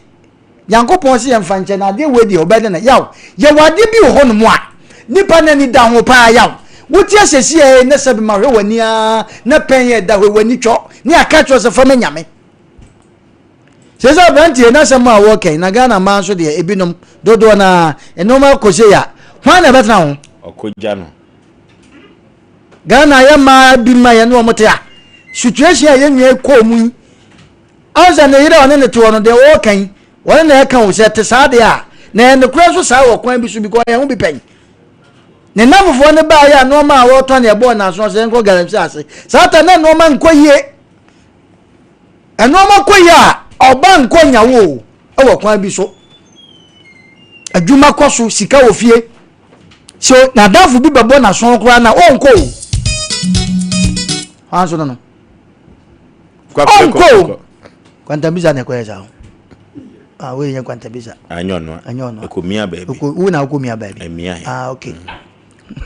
Nyankopɔn se yɛmfa nkyɛ no adeɛ wei deɛ ɔbɛyɛ dɛn na yaw yɛwɔ adeɛ bi wɔ hɔ nom a nipa no ani da ho paa yaw wote asɛsi ɛɛ na sɛbi ma hwɛ w'ani aa na pɛn yɛ da hɔ w'ani twɔ ne aka kyerɛ sɛ fa ma Nyame sɛ sɛ aberanteɛ na asɛm a wɔkɛn na Ghana mmaa nso deɛ ebinom dodoɔ na nneɛma kɔ sei a hwan na ɛbɛtena ho ɔkɔgya no Ghana yɛ mmaa bi ma yɛne wɔn te a situation a yɛn nua kɔɔ mu yi Ansa ne yere a ɔne no te hɔ no, deɛ ɔreka yi, ɔne na ɛka o, sɛ ɛte saa deɛ a, na ɛyɛ nokorɛ nso saa wɔ kwan bi so because ɔyɛ ho bi pɛn. Ne nnamfofoɔ no baeɛ a nneɛma a wɔretɔn na ɛbɔɔ n'aso sɛ yɛnkɔ galamsey ase. Saa ta na nneɛma nkɔ yie. Nneɛma kɔ yie a, ɔba nkɔ nyawo o, wɔ kwan bi so. Adwuma kɔ so, sika wɔ fie. So n'adamfo bi bɛbɔ n'aso koraa na ɔnkɔ o. Hwan so no no? Ɔnkɔ o. Kwantabisa na ɛkɔyɛ saa o. Ah, wei yɛ kwantabisa. Anyɛ ɔno a. Anyɛ ɔno a. Ɛkɔ mia baabi. Ɛkɔ wo na wokɔ mia baabi. Ɛmia yɛ. Ah, okay.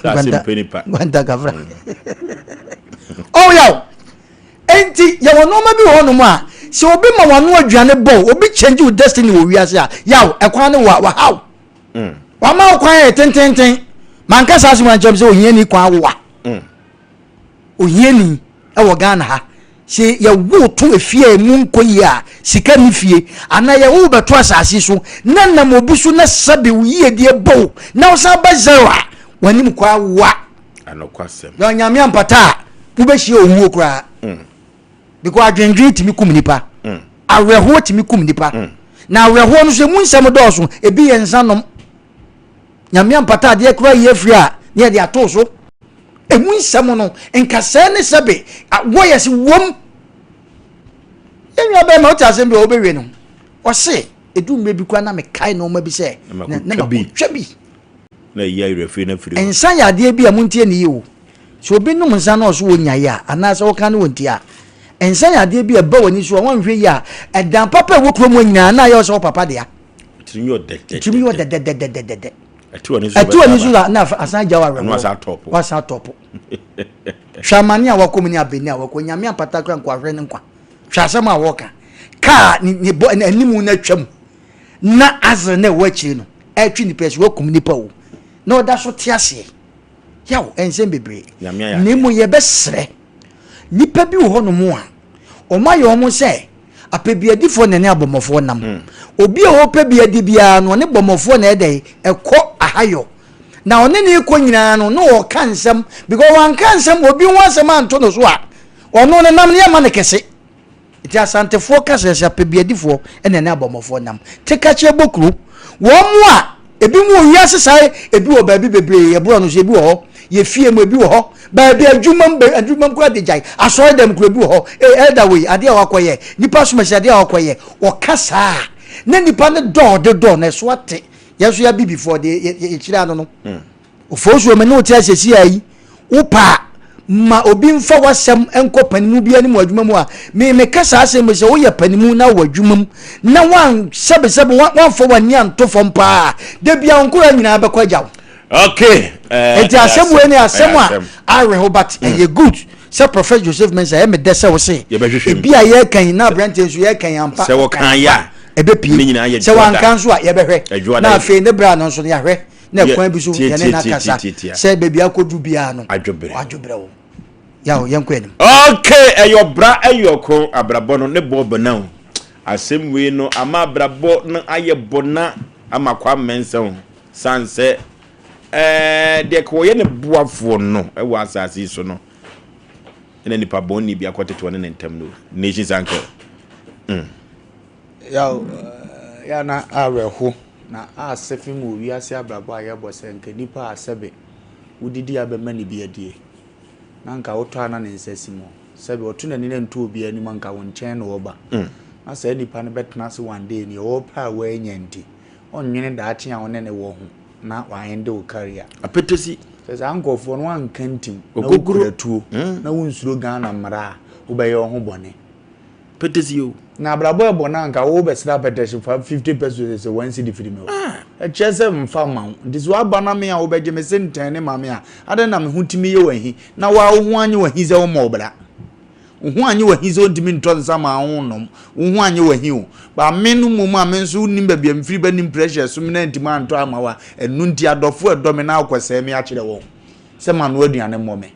Sɛ ase mpɛ nipa. Kwanta kafra. Oh, yaw. Enti yɛwɔ nneɛma bi wɔ hɔnom a sɛ obi ma wano aduane bɔ obi change wo destiny wɔ wiase a yaw ɛkwan no wa wahaw. Mm. Wama wo kwan yɛ tententen. Manka saa asɛm ankyerɛ m sɛ ohiani kwan awowa. Mm. Ohiani wɔ Ghana ha. Sɛ yɛwo to efie a emu nkɔ yie a, sika nni fie, anaa yɛwo wo bɛto asase so na nam obi so na sɛbe wo yiedie bɔ wo na wosan ba zero a, w'anim kɔ awoa. Anokwasɛm. Na Onyame ampata a, wobɛhyia owuo koraa. Mm. Because adwendwen tumi kum nipa. Mm. Awerɛhoɔ tumi kum nipa. Mm. Na awerɛhoɔ no so emu nsɛm dɔɔso, ebi yɛ nsa nom. Nyame ampata adeɛ koraa yi afiri a ne yɛde ato so. Emu nsɛm no, nkasɛɛ ne sɛbe wɔyɛ se wom. Yɛn nua bɛrima wote asɛm bi a wobɛwie no, ɔse ɛdu mmerɛ bi koraa na mekae nneɛma bi sɛ na makɔtwa bi. Na ɛyi awerɛfiri no afiri hɔ. Nsa yɛ adeɛ bi a montie ne yie o. Sɛ obi nom nsa na ɔso wɔnyae a anaasɛ wɔka ne wɔntie a, nsa yɛ adeɛ bi a ɛba w'ani so a woanhwɛ yie a ɛdan papa a ɛwɔ kurom hɔ nyinaa na ayɛ wo sɛ wo papa dea. Tirim yɛ ɔdɛdɛdɛdɛ. Tirim yɛ ɔdɛdɛdɛdɛdɛ. Ɛte w'ani so ɛte w'ani so na asan agya w'awerɛhoɔ. Wasan atɔpo. Wasan atɔpo. Hwɛ amane a wakɔ mu ne abɛni a wakɔ nyame ampata kora nko ahwɛ ne nkwa. Hwɛ asɛm a wɔka. Kaa ne ne bɔ n'anim no atwam na azere na ɛwɔ akyire no ɛretwe nipa ɛso wakum nipa o na ɔda so te aseɛ. Yaw nsɛm bebree. Na mmom yɛbɛsrɛ nipa bi wɔ hɔnom a wɔn ayɛ wɔn sɛ apɛbiadifoɔ na ɛne abɔmmɔfoɔ nam. Hmm. Obi a ɔpɛ bi adi biara no ɔne bɔmmɔfoɔ na ɛdɛ ɛkɔ ahayɔ. Na ɔne ne kɔ nyinaa no na ɔka nsɛm because wanka nsɛm obi ho asɛm anto no so a ɔno ne nam no yɛ ma no kɛse. Nti Asantefoɔ ka sɛ sɛ apɛbiadifoɔ na ɛne abɔmmɔfoɔ nam. Te kakyɛ bɔ kuro. Wɔn mo a ebi mu wɔ wiase saa ebi wɔ baabi bebree yɛ borɔ no so ebi wɔ hɔ yɛ fie mu ebi wɔ hɔ baabi adwuma mu adwuma mu kura de gyae asɔre dɛm kura ebi wɔ hɔ ee elder wei adeɛ a wakɔ yɛ nipa somasi adeɛ a wakɔ yɛ ɔka saa na nipa no dɔɔ de dɔɔ na ɛso ate yɛn nso yɛ abibifoɔ de yɛ yɛ kyerɛ ano no. Mm. Ofosuo me ne wo te ase seesei ara yi, wopɛ a, ma obi mfa w'asɛm nkɔ panimu bi anim wɔ adwuma mu a, me meka saa asɛm yi sɛ woyɛ panimu na wɔ adwuma mu na wan sɛbesɛbe wamfa w'ani anto fam paa da bia wo nkora nyinaa bɛkɔ agya wo. Okay. Eh, Nti asɛm wei ne asɛm a awerɛho but mm. ɛyɛ good sɛ Prophet Joseph Mensah ɛyɛ me dɛ sɛ wo se ebi a yɛka yi na aberanteɛ nso yɛka yi ampa sɛ wɔka yɛ a ɛbɛpie sɛ wanka nso a yɛbɛhwɛ na afei ne berɛ a no nso no yɛahwɛ na ɛkwan bi so yɛne no akasa sɛ baabi akɔdu biara no adwobrɛ wo yaw yɛnkɔ anim. Okay, ɛyɛ ɔbra ɛyɛ ɔko abrabɔ no ne bɔ bɔna o asɛm wei no ama abrabɔ no ayɛ bɔna ama kwa mmɛnsa o san sɛ ɛɛ deɛ ka wɔyɛ ne boafoɔ no ɛwɔ asase yi so no ɛna nipa bɔnni bi akɔtete ɔne ne ntam no nations uncle mm. Yaw, yɛ a na awerɛho na asɛ fi mu wɔ wiase abrabɔ a yɛbɔ sɛ nka nipa a sɛbe wodidi a bɛma no bi adie na nka wotɔ a na ne nsa si mu sɛbe ɔto n'ani na nto obi anim a nka wo nkyɛn na ɔba mm. na saa nipa no bɛtena ase one day nea ɔpɛ a wanya nti ɔnnwene daakye a ɔne ne wɔ ho na wahende wo career. Apetesi. Sɛ saa nkurɔfoɔ no wanka ntim na wokura tuo mm. na wonsuro Ghana mmara a wobɛyɛ wo ho bɔne. Pɛtɛsi o. Na abrabɔ ɛbɔ no anka wo bɛsra pɛtɛsi fa 50 pesos sɛ one cedi firi me hɔ. Ah. Ɛkyerɛ sɛ mfa ma wo. Nti sɛ waba na me a wobɛgye me se ntɛn ne ma me a, adɛn na me ho tumi yɛ w'ahi na wo a wo ho anye w'ahi sɛ wommɔ ɔbra. Wo ho anye w'ahi sɛ wontumi ntɔ nsa ma wo nnom. Wo ho anye w'ahi o. Ba me no mmom a me nso wonim baabi a mefiri ba nim pressure so me na ntumi antɔ ama wo a, ɛno nti adɔfo ɛdɔ me na akɔsɛe me akyerɛ wɔn sɛ manoa aduane mmɔ me.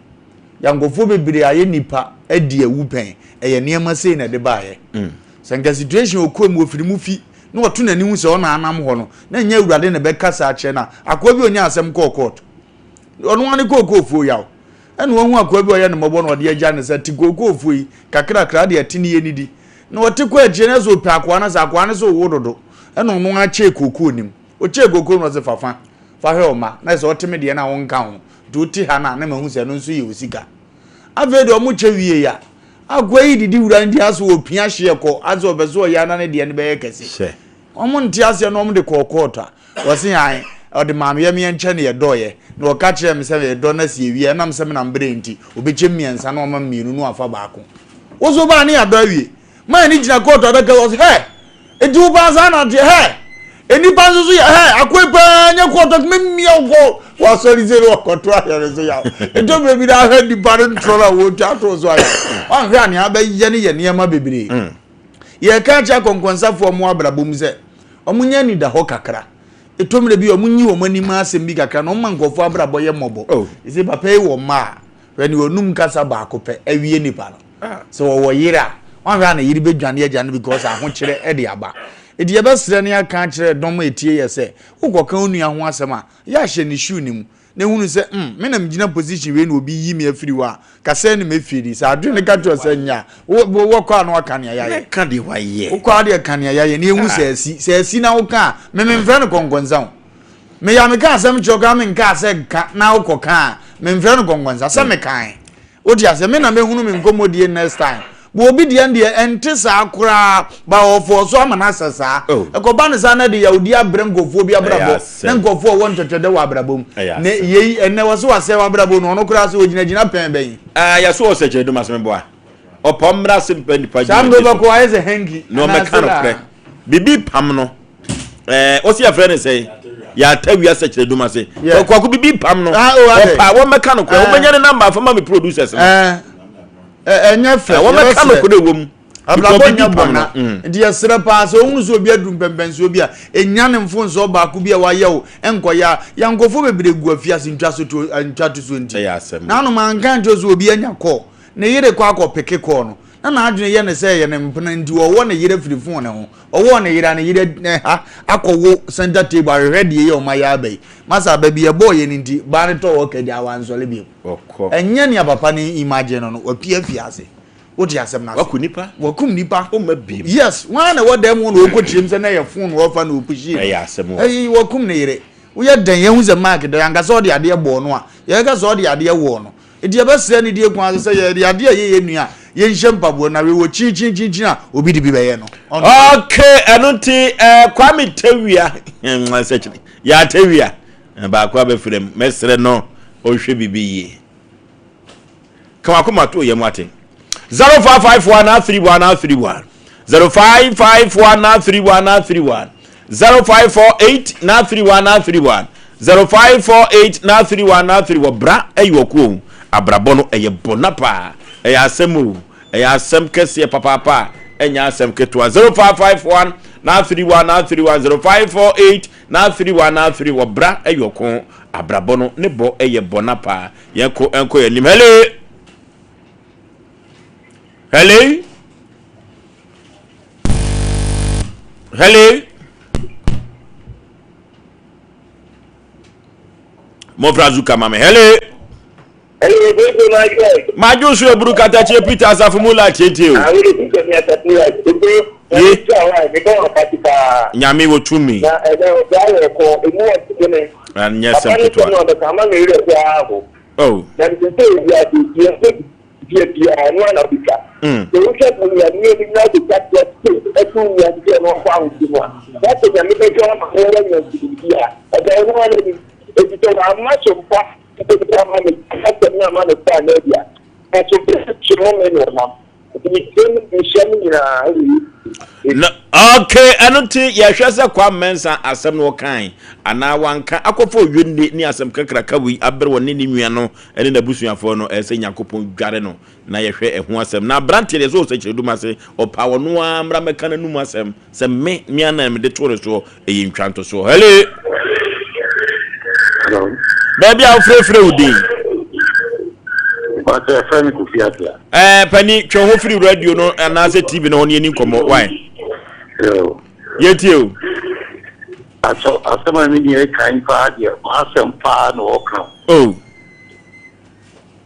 Yankofoɔ bebree ayɛ nipa adi awu pɛn ɛyɛ nneɛma sei na ɛde baayɛ mm. Sɛ nka situation ɔkɔɔ mu ɔfiri mu fi na ɔto n'ani hu sɛ ɔna anam hɔ no na ɛnyɛ awurade na ɛbɛka saa kyerɛ no a akoa bi ɔnya asɛm kɔɔ court ɔno ane kookoofuo yaw ɛna wahu akoa bi ɔyɛ ne mmɔbɔ na ɔde agya ne sɛ te kookoofuo yi kakrakra deɛ ɛte ne yɛ ne di na ɔte kɔ akyire na sɛ ɔpɛ akoa no sɛ akoa no sɛ ɔwo dodo ɛna ɔno akyɛ kookoo nim ɔkyɛ kookoo no ɔsɛ fafa fa hwɛ ɔma na sɛ ɔte me deɛ no a wonka ho Nti wote ha no a na mahu sɛ ɛno nso yɛ wo sika. Afei deɛ ɔmo kyɛ wie ya. Akoa yi didi wura nti asɛ ɔpia hyeɛ kɔ asɛ ɔpɛ sɛ ɔyɛ ana ne deɛ no bɛyɛ kɛse. Ɔmo nte aseɛ na ɔmo de kɔɔ kɔɔto a wɔse ae. Ɔde maa me yɛmeɛ nkyɛ na yɛdɔeɛ. Na ɔka kyerɛɛ me sɛ yɛdɔ no asi awie a, ɛnam sɛ me na mebrɛɛ nti, ɔbɛkyɛ mu mmiɛnsa na wama me mmienu na wafa baako. Wo nso wobaa ne yɛadɔ awie. Man no gyina kɔɔto adaka mu, ɔse, Hɛ! Enti wo paa saa na ateɛ? Hɛ! Nnipa nso so yɛ, hɛ! Akoe paa nyɛ kɔɔto adaka, mɛmia wo kɔ w'asɔre sei na wakɔto ahwɛ no so yaw. Ɛtɔ berɛ bi na ahwɛ nnipa no ntorɔ no a wɔretwa ato wo so ayɛ. Woanhwɛ a nea abɛyɛ no yɛ nneɛma bebree. Yɛreka akyerɛ akɔnkɔnsafoɔ a wɔwɔ abrabɔ mu sɛ, wɔnyɛ anidahɔ kakra. Ɛtɔ mmerɛ bi a wɔnyi wɔn anim asɛm bi kakra na wɔma nkurɔfoɔ abrabɔ yɛ mmɔbɔ. Oh. Ɛsɛ papa yi wɔ mma a, hwɛ ne ɔnum kasa baako pɛ awie nipa no. Ah. Sɛ wɔwɔ yere a, wɔahwɛ a ne yere bɛdwane agya no because ahokyerɛ de aba. Ɛti yɛbɛsrɛ ne aka akyerɛ dɔm a ɛtie yɛ sɛ, wokɔka wo nua ho asɛm a, yɛ ahyɛ ne shoe no mu. na ehunu sɛ mm me na megyina position wei na obi yi me afiri hɔ a, ka sɛn na mɛfiri di? Sɛ adwene no ka kyerɛ wo sɛ nyɛ a, wo wo wɔkɔ a na waka nea yɛayɛ. Mɛka deɛ wayɛ. Wokɔ a deɛ ka nea yɛayɛ na yɛhu sɛ asi. Sɛ asi na woka a, me memfrɛ no kɔnkɔnsa o. Meyɛ a meka asɛm kyerɛ wo koraa menkaa sɛ nka na wokɔka a, memfrɛ no kɔnkɔnsa. Sɛ mekae. Wote aseɛ? Me na mɛhunu me nkɔmmɔdie next time. But obi deɛ deɛ ɛnte saa koraa ba ɔfɔɔ so ama no asɛ saa. Oh. Ɛkɔba no saa na de yawdi abrɛ nkurɔfoɔ bi abrabɔ na nkurɔfoɔ ɔwɔ ntwɛtwɛdɛ wɔ abrabɔ mu. Na yei ɛnɛ wɔ so wasɛe w'abrabɔ no ɔno koraa so ɔgyinagyina pɛn bɛn. Ah, yɛso wɔ sɛkyerɛ dum asɛm boa. Ɔpɔ mmra se mpa nipa Saa mmerɛ wobɛkɔ ayɛ sɛ hanky. Na ɔmɛka no korɛ. Bibi pam no. Ɛɛ wɔsi yɛfrɛ ne sɛn? Yɛata wia sɛkyerɛ dum ase. Kwaku bibi pam no. Ah, oh, ɔpa wɔmɛka no korɛ. Wobɛnya ne namba afa ma me producers no. Ɛnyɛ fɛ. Wɔmɛka no korɛ wɔ mu. Abrabɔ nyɛ bɔna. Nti yɛsrɛ paa sɛ ohunu sɛ obi aduru mpɛmpɛnsoɔ bi a, ɛnya ne mfonsoɔ baako bi a wayɛ wo nkɔyɛ a, yɛnkɔfoɔ bebree gu afiase ntwatosoɔ nti. Nanom anka nkyerɛ sɛ obi anya kɔɔ, ne yere kɔ akɔpeke kɔɔ no, na n'adwene yɛ ne sɛ ɛyɛ ne mpena nti ɔwɔ ne yere firi fon ne ho. Ɔwɔɔ ne yere a ne yere ha akɔwo center table ahwehwɛ deɛ yɛ ɔma yɛ aba yi. Masa aba bi ɛbɔɔ yɛ no nti baa no tɔɔ hɔ kadi a wansɔre bio. Ɛnyɛ nea papa no imagine no no, wapue afi ase. Wote asɛm no ase? Waku nipa? Wakum nipa. Ɔmma biem. Yes, wɔn na ɛwɔ dan mu na ɔkɔ kyerɛm sɛ na ɛyɛ phone na ɔfa na ɔpushie no. Ɛyɛ asɛm o. Ɛyi wakum ne yere. Woyɛ dɛn yɛhu sɛ Mark dɛ anka sɛ ɔde adeɛ bɔɔ no a, yɛbɛka sɛ ɔde adeɛ wɔɔ no. Enti yɛbɛsrɛ ne die kwan so sɛ yɛde adeɛ a ɛyɛ yɛn nua a, yɛnhyɛ mpaboa na wei wɔ kyinkyinkyinkyin a obi de bi bɛyɛ no. Okay, ɛno nti eh, Kwame Tawia, sɛ yɛ Tawia, baako abɛfrɛ mu, mɛsrɛ no ɔnhwɛ biribi yie. Ka wakoma to yɛ mu ate. 0551 31 31 0551 31 31 0548 31 31 0548 31 3 wɔ bra ɛyɛ ɔko o abrabɔ no ɛyɛ bɔna paa ɛyɛ asɛm o ɛyɛ asɛm kɛseɛ papaapa ɛnyɛ asɛm ketewa 0551 31 31 0548 31 3 wɔ bra ɛyɛ ɔko abrabɔ no ne bɔ ɛyɛ bɔna paa yɛn ko ɛnkɔ yɛn anim hello hello hello mɔfra zuka ma me hello madwo so aburu katakyie peter asafo mu la tietie o ye nyame wɔ tumi anyɛ sɛm ketewa oh. Deɛ biara ɛno ara na wobɛtwa. Sɛ wotwa to nua no anim na wobɛtwa toɔ sɛ ɛto nua no sɛ ɔno ɔnkɔ ahokyere mu a, na sɛ Nyame bɛhwɛ wo ama woanya nkunimdie a, ɛda ɔno ara n'anim. Enti sɛ wamma so mpa nkunimdie amma no asɛm no amma no kɔ anaa bi a, ɛso bɛtwe no me na ɔnam. Nti metie no mehyia no nyinaa wɔ Yesu Na ok ɛno nti yɛhwɛ sɛ Kwame Mensah asɛm no ɔkae anaa wanka akɔfa owionne ne asɛm kakraka wei abrɛ ɔne ne nua no ne n'abusuafoɔ no ɛsɛ Nyankopɔn dware no na yɛhwɛ ɛho asɛm na abranteɛ deɛ sɛ ɔsɛ kyerɛdum ase ɔpa ɔno ara mmra mɛka n'anum asɛm sɛ me me ana mede too ne soɔ ɛyɛ ntwantosoɔ hello Hello. Baabi a wofrɛfrɛ wo din. Mpatsɛ yɛfrɛ me Kofi Apia. Ɛɛ pani twɛ ho firi radio no anaasɛ TV no ho ne yɛni nkɔmmɔ wae. Yo. Yɛtie o. Asɔ asɛm a me nua kan paa deɛ m'asɛm paa na ɔka. Oh.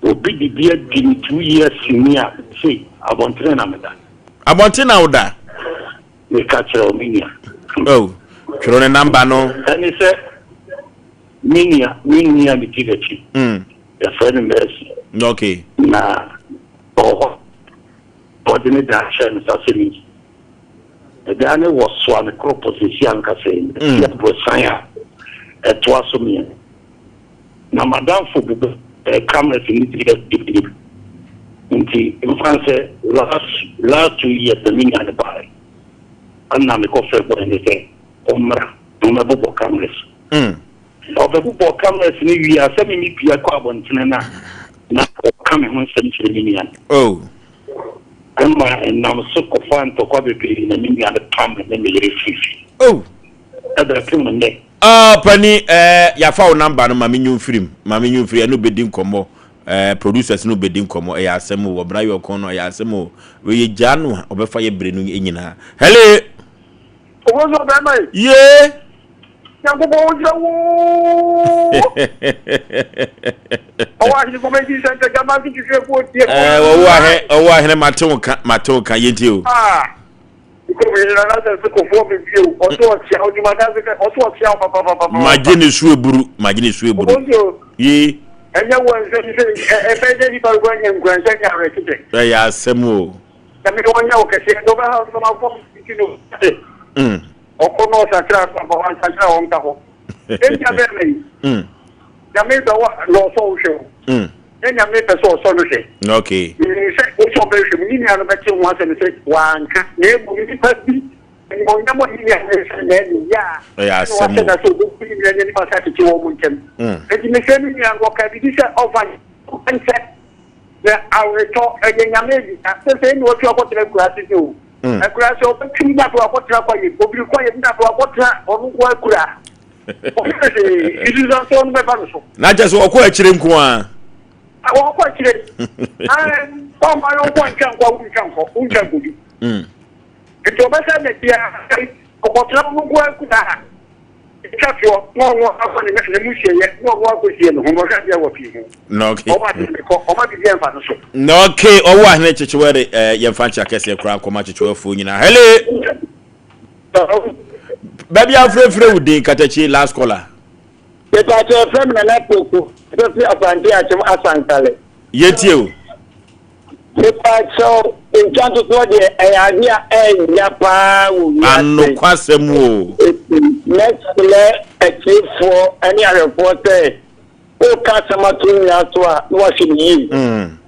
Obi didi adi me 2 years ni a sei abɔntene na meda. Abɔnten na woda? Meka kyerɛ wo me nua. Oh, twerɛ ne namba no. Ɛne sɛ me nua me nua a medi n'akyi. Yɛfrɛ no Mercy. Okay. Na ɔwɔ hɔ ɔde ne dan hyɛɛ me nsa sɛ menyi. Ɛdan no wɔ soa me koropɔ seesei ankasa yi. Ɛsi aborosan a. Ɛtoa so mmiɛ. Na m'adamfo bobɔ cameras no bi bi. Nti mfa no sɛ last last 2 years na me nua no baeɛ. Ɛna mekɔfrɛ boy no sɛ ɔmmra na ɔmmɛbobɔ cameras. Ɔbɛbobɔ cameras no wie a, sɛ me mepia kɔ abɔntene no a, na ɔka me ho nsɛm kyerɛ me nua no. Oh. Ɛma ɛnam so kɔfaa ntɔkwa bebree na me nua no pam me ne me yere firi fie. Oh. Ɛbɛpem nnɛ. Ah, pani, eh, yafa wo number no ma me nyu mfirim, ma me nyu mfiri, ɛno bɛdi nkɔmmɔ, eh, producers no bɛdi nkɔmmɔ, ɛyɛ asɛm o, ɔbena yɛ ɔkɔn no, ɛyɛ asɛm o, wei yɛ gyaa no a, ɔbɛfa yɛ bere no nyinaa. Hele! Owó sọ bẹ́ẹ̀ mọ̀ yìí. Yee! Nyankopɔn wo nhyira woo. Ɔwɔ ahene kɔmɛnti sɛntɛ gyama nso twitwi efu otie. Ɛɛ wɔwɔ ahene ɔwɔ ahene mate wo ka mate wo ka yɛntie o. Ah. Nkomi na na sɛ sɛ kofoɔ bebie o ɔso ɔkyea ɔdwuma da sɛ ɔso ɔkyea wo papapapa. Magye ne so eburu magye ne so eburu. Yee. Ɛnyɛ wɔ nsɛm sɛ ɛbɛyɛ dɛ nipa bɛkɔ anya nkuranhyɛ ne awerɛkyekyɛ. Ɛyɛ asɛm o. Nyame ɔnyɛ wo kɛseɛ na ɔbɛha wo sɛ ɔma fam ti no. Ɔkɔ na ɔsakyera so ampa wansakyera a ɔnka hɔ. Ebia bɛɛma yi, Nyame dɔ wo a na ɔsɔ wo hwɛ o. Nyɛ Nyame pɛ sɛ ɔsɔ no hwɛ. Menim sɛ wosɔ bɛhwɛ mu, ne nua no bɛte ho asɛm sɛ wanka na mmom nipa bi animuonyam a ne nua no hyɛ na ɛne yɛ a ɛna wahyɛ da sɛ ɔbɛbu ne nua no anim ase atete wɔn ntam. Enti mesrɛ me nua no, ɔkaa biribi sɛ ɔmfa nkyɛ. Na aweretɔ, ɛyɛ Nyame adwuma. Sesei na watu akɔtena akuraase sɛ o. Akuraase, ɔbɛtwam na afei wakɔtena kwaeɛ mu. Obiri kwaeɛ mu na afei wakɔtena ɔno nko ara akura. Ɔnyɛ hwee, nsunsuansoɔ no bɛba no so. Na kyerɛ sɛ ɔkɔ akyire nko ara. Ɔkɔ akyire. Ɔmma yɔnko antwa nkɔ a, wontwa nkɔ, wontwa nkɔdu. Nti ɔbɛsan n'akyi ara, ɔkɔtena ɔno nko ara akura. Etwa toɔ na ɔno akɔ ne ne mu sieɛ na ɔno akɔsie ne ho na ɔhwɛ adeɛ wɔ pii ho. Na okay. Ɔmo ade ne kɔ ɔmo ade deɛ mfa no so. Na okay ɔwɔ ahene kyekyewa de ɛɛ yɛmfa nkyɛ akɛseɛ koraa nkɔma kyekyewafoɔ nyinaa. Hele! Baabi afrɛfrɛ wo din katakyi last caller. Mepaakyɛ yɛfrɛ me Nana Poku mefrɛ firi Asante Akyem Asankale. Yɛtie o. Mepaakyɛw, ntwa ntotoɔ deɛ ɛyɛ adeɛ a ɛya paa wɔ wiase. Anokwasɛm o. Eti mɛsrɛ atiefoɔ ne ahwɛfoɔ sɛ woka asɛm ato wo nua so a na wahwɛ no yie.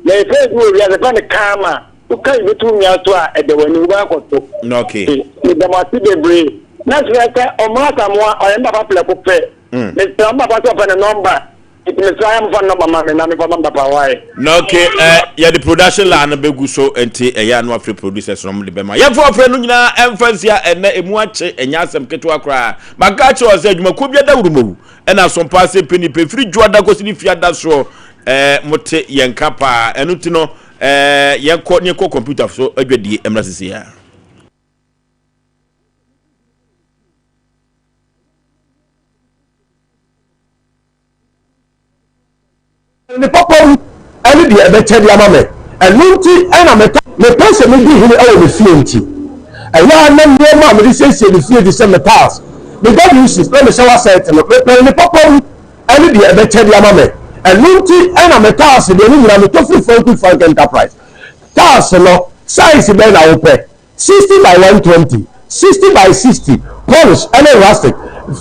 Na yɛfrɛ bi wɔ wiase yɛfrɛ no karma. Woka biribi to wo nua so a ɛda w'ani wobɛkɔ akɔto. Okay. Meda mo ase bebree. Mɛsrɛ sɛ Ɔmra Asamoah ɔyɛ me papa prɛko pɛ. Mesrɛ me papa sɛ ɔpɛ ne nɔmba. Nti mesrɛ ayɛ mofa nɔmba ma me na mefa ma me papa why. Na ok eh, yɛde production line no bɛgu so nti ɛyɛ a na wafrɛ producers no wɔde bɛma. Yɛmfa ɔfrɛ no nyinaa ɛmfa nsia ɛnnɛ ɛmu akye ɛnyɛ asɛm ketewa koraa. Maka akyerɛ wɔ sɛ adwumakuo bi adawuruma wu ɛna asompa ase mpɛ firi dwoada kɔsi ne fiada soɔ eh, mote yɛn ka paa ɛno nti no eh, yɛnkɔ ne yɛnkɔ computer so adwadie mmra sisi a. Ne papa wu ne deɛ ɛbɛkyɛ de ama me. Ɛno nti na metɔ. Mepɛ sɛ medi hene wɔ me fie nti, ɛyɛ a na nneɛma a mede siesie me fie te sɛ me tiles, me WCs, na me shower set no, mepɛ ne papa wu ne deɛ ɛbɛkyɛ de ama me. Ɛno nti na me tiles deɛ ne nyinaa metɔ firi Frankie Frank Enterprise. Tiles no, size bɛn na wopɛ? 60 by 120, 60 by 60, polish ne rustic,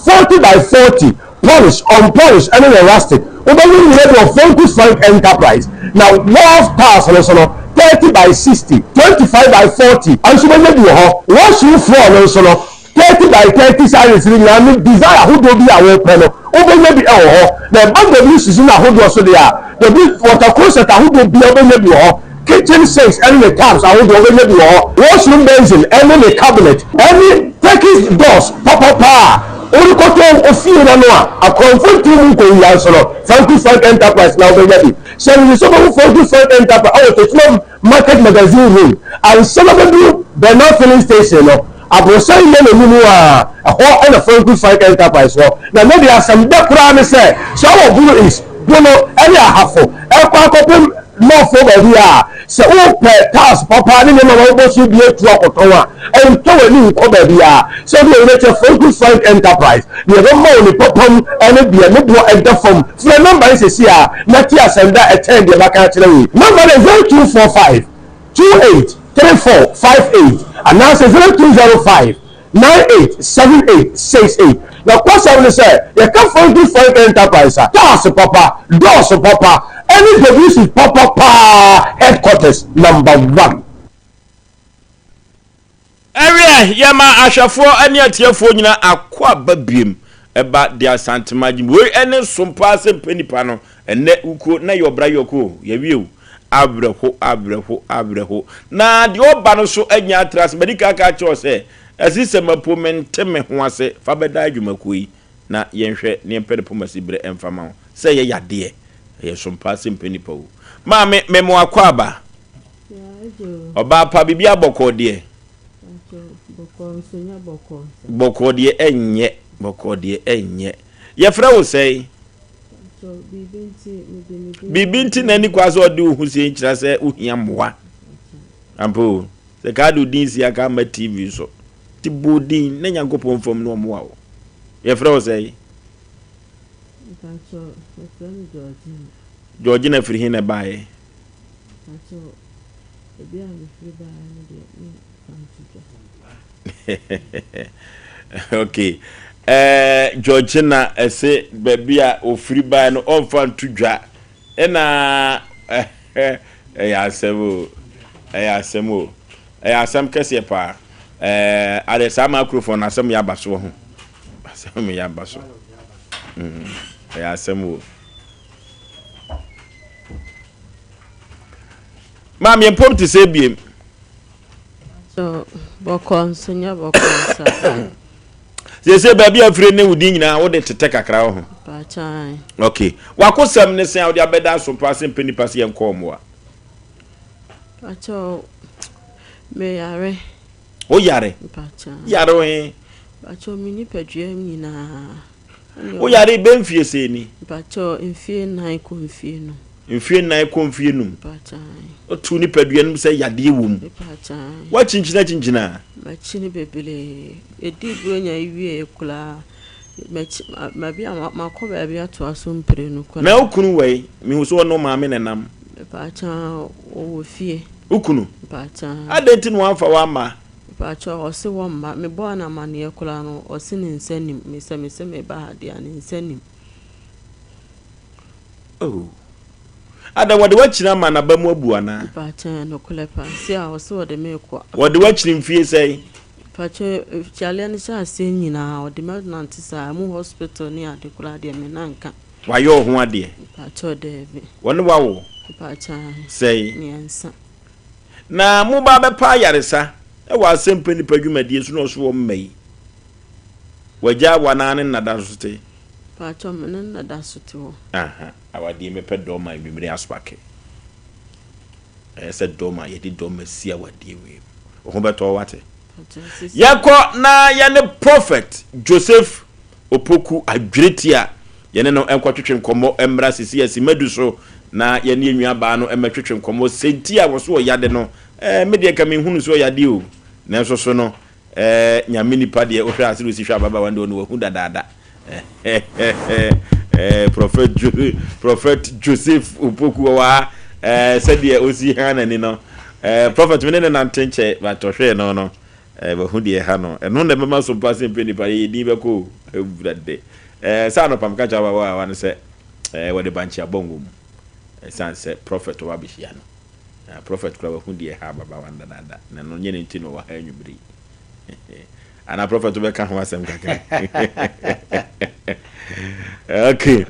40 by 40, polish, unpolish ne ne rustic. Wobɛhu ne nyinaa bi wɔ Franco Frank Enterprise. Na wharf tiles no nso no, 30 by 60, 25 by 40 nso wobɛnya bi wɔ hɔ. Washroom floor no nso no, 30 by 30 sizes no nyinaa ne design ahodoɔ bi a wopɛ no, wobɛnya bi wɔ hɔ. Na ɛba WCC no ahodoɔ so deɛ a, W water closet ahodoɔ biara wobɛnya bi wɔ hɔ. Kitchen sinks ne ne taps ahodoɔ wobɛnya bi wɔ hɔ. Washroom basin ne ne cabinet ne Turkish doors papapa a worekɔtɔ wo fie no ano a akorɔmfo ntumi mu nkɔwia nso no, Franco Frank Enterprise na wobɛnya bi. Hyɛ no nso wobɛhu Franco Frank Enterprise wɔ Techiman Market Magazine Road ansa na wobɛduru Bernard Filling Station no. Aborosan yɛ n'anim a, ɛhɔ na Franco Frank Enterprise wɔ. Na me deɛ asɛm dɛ koraa ne sɛ, sɛ wowɔ Bono East, Bono ne Ahafo ɛkɔ akɔpem North hɔ baabi a, sɛ wopɛ tiles papa ne nneɛma a wɔbɔ so bi atu akɔtɔn a, ɛntɔ w'ani nkɔ baabiara. Sɛ wode w'ani bɛkyerɛ Franco Frank Enterprise, deɛ ɛbɛma wo ne papa mu ne deɛ ne boɔ ɛda fam. Frɛ nɔmba yi seesei ara na te asɛm da a ɛkyɛn deɛ maka akyerɛ wo yi. Nɔmba no yɛ 0245 28 34 58 anaasɛ 0205 98 78 68. Nokwasɛm ne sɛ, yɛka Frankie Frank Enterprise a, cars papa, doors papa, ɛne WC papa paa headquarters number one. Ɛweɛ, yɛma ahwɛfoɔ ne atiefoɔ nyinaa akwaaba biem ɛba de Asantema gye Wei ɛne som paa sɛ mpɛ nipa no Ɛnnɛ wukuo na yɛ ɔbra yɔko o, yɛwie o Awerɛho, awerɛho, awerɛho Na deɛ ɔba no so anya atra ase Madi kan aka akyerɛ wo sɛ Asi sɛ mapo mente me ho ase Fa bɛdan adwumakuo yi na yɛnhwɛ na yɛmpɛ ne pomasi berɛ ɛmfa ma wo Sɛ ɛyɛ yadeɛ, ɛyɛ som paa sɛ mpɛ nipa o Maame, mema wo akwaaba Ɔbaa pa, biribiara bɔkɔɔ deɛ? Bɔkɔɔ deɛ ɛnyɛ, bɔkɔɔ deɛ ɛnyɛ. Yɛfrɛ wo sɛn? Biribi nti na ani kwa sɛ ɔde wo ho sie nkyerɛ sɛ wohia mmoa. Ampa o, sɛ kaa de wo din si aka ama TV so. Nti bɔ wo din na Nyankopɔn fam na ɔmmoa wo. Yɛfrɛ wo sɛn? Georgina firi he na ɛbaeɛ? Mpakyɛw, baabi a mefiri baeɛ no deɛ memfa nto dwa. Okay. Eh, Georgina ɛse baabi a ofiri baeɛ no ɔmfa nto dwa. Ɛna ɛyɛ asɛm o. Ɛyɛ asɛm o. Ɛyɛ asɛm kɛseɛ paa. Eh, ade saa microphone no asɛm yɛ aba so ho. Asɛm yɛ aba so. Mm, ɛyɛ asɛm o. Maame yɛn mpom te sɛ ebiem. So bɔkɔ nso nyɛ bɔkɔ nsa. Sese baabi a afiri ne wo din nyinaa wode tetɛ kakra wɔ ho. Paakyan. Okay. Wakosɛm ne sɛn a wode abɛda asompa ase mpɛ nipa sɛ yɛn kɔɔ mmoa. Pakyɛw me yare. Wo yare? Pakyɛw. Yare wo he? Pakyɛw me nipadua nyinaa. Wo yare bɛ mfie sɛn ni? Mpakyɛw mfie nnan kɔ mfie num. Mfie nnan kɔ mfie num. Mpakyɛw. Wotu nipadua no mu sɛ yadeɛ wɔ mu. Mpakyɛw. Woakyinkyini akyinkyini a? Makyini bebree. Edii buronya yi wieɛ koraa, makyi baabi a makɔ baabi atoa so mprenu koraa. Na wo kunu wɔ he? Mehu sɛ ɔne wo maame na ɛnam. Mpakyɛw ɔwɔ fie. Wo kunu? Mpakyɛw. Adɛn nti na wamfa wo amma? Mpakyɛw ɔse wɔmma, mebɔɔ no amaneɛ koraa no ɔse ne nsa nim, me sɛ mese meba ha deɛ a ne nsa nim. Oh. Ada wɔde wakyini ama n'aba mu abu anaa? Mpakyɛw nokorɛ paa, se a ɔse wɔde me rekɔ. Wɔde wakyini mfie sɛn? Mpakyɛw yareɛ no hyɛ aseɛ nyinaa ɔde me anante saa, ɛmu hospital ne ade koraa deɛ me nan nka. Wayɛ wo ho adeɛ? Mpakyɛw daabi. Wɔne wo awo? Mpakyɛw. Sɛn? Mmiɛnsa. Na moba abɛpa ayaresa wɔ asɛmpa nipa dwumadie so na ɔso wɔ mma yi. Wagya wanaa ne nna da so te? Paatwɔ me ne nna da so te hɔ. Aha, awadeɛ mɛpɛ dɔɔma anwummere asopake. Ɛyɛ sɛ dɔɔma, yɛde dɔɔma si awadeɛ wei mu. Wo ho bɛtɔ wo wate? Yɛkɔ na yɛne Prophet Joseph Opoku Adweretia yɛne no nkɔtwetwe nkɔmmɔ mmra sisi asi madu so na yɛne yɛn nua baa no mmɛtwetwe nkɔmmɔ sɛnti a wɔso ɔyade no eh, me deɛ nka menhunu sɛ ɔyade o nanso so no eh, nyame nipa deɛ wohwɛ a sɛdeɛ ɔsi hwɛ ababaawa no deɛ ɔno wahu dadaada eh, Prophet, jo, Prophet Joseph Opoku wɔ ha eh, sɛdeɛ ɔsi ha n'ani no eh, Prophet me ne ne nante nkyɛ but ɔhwɛɛ no no Eh, wahu deɛ ɛha no. Ɛno na ɛbɛma so mpa sɛ mpɛ nipa yɛ din bɛkɔ o. Awurade. Eh, sɛ anɔpa meka kyerɛ ababaawa no sɛ eh, wɔde bankye abɔ ngo mu. Ɛsiane sɛ prɔfɛt ɔba abɛhyia no. Na prɔfɛt koraa wahu deɛ ɛha ababaawa no dadaada. Na ɛno nyɛ ne nti na ɔwɔ ha anwummere yi. Anaa prɔfɛt wobɛka ho asɛm kakra. okay.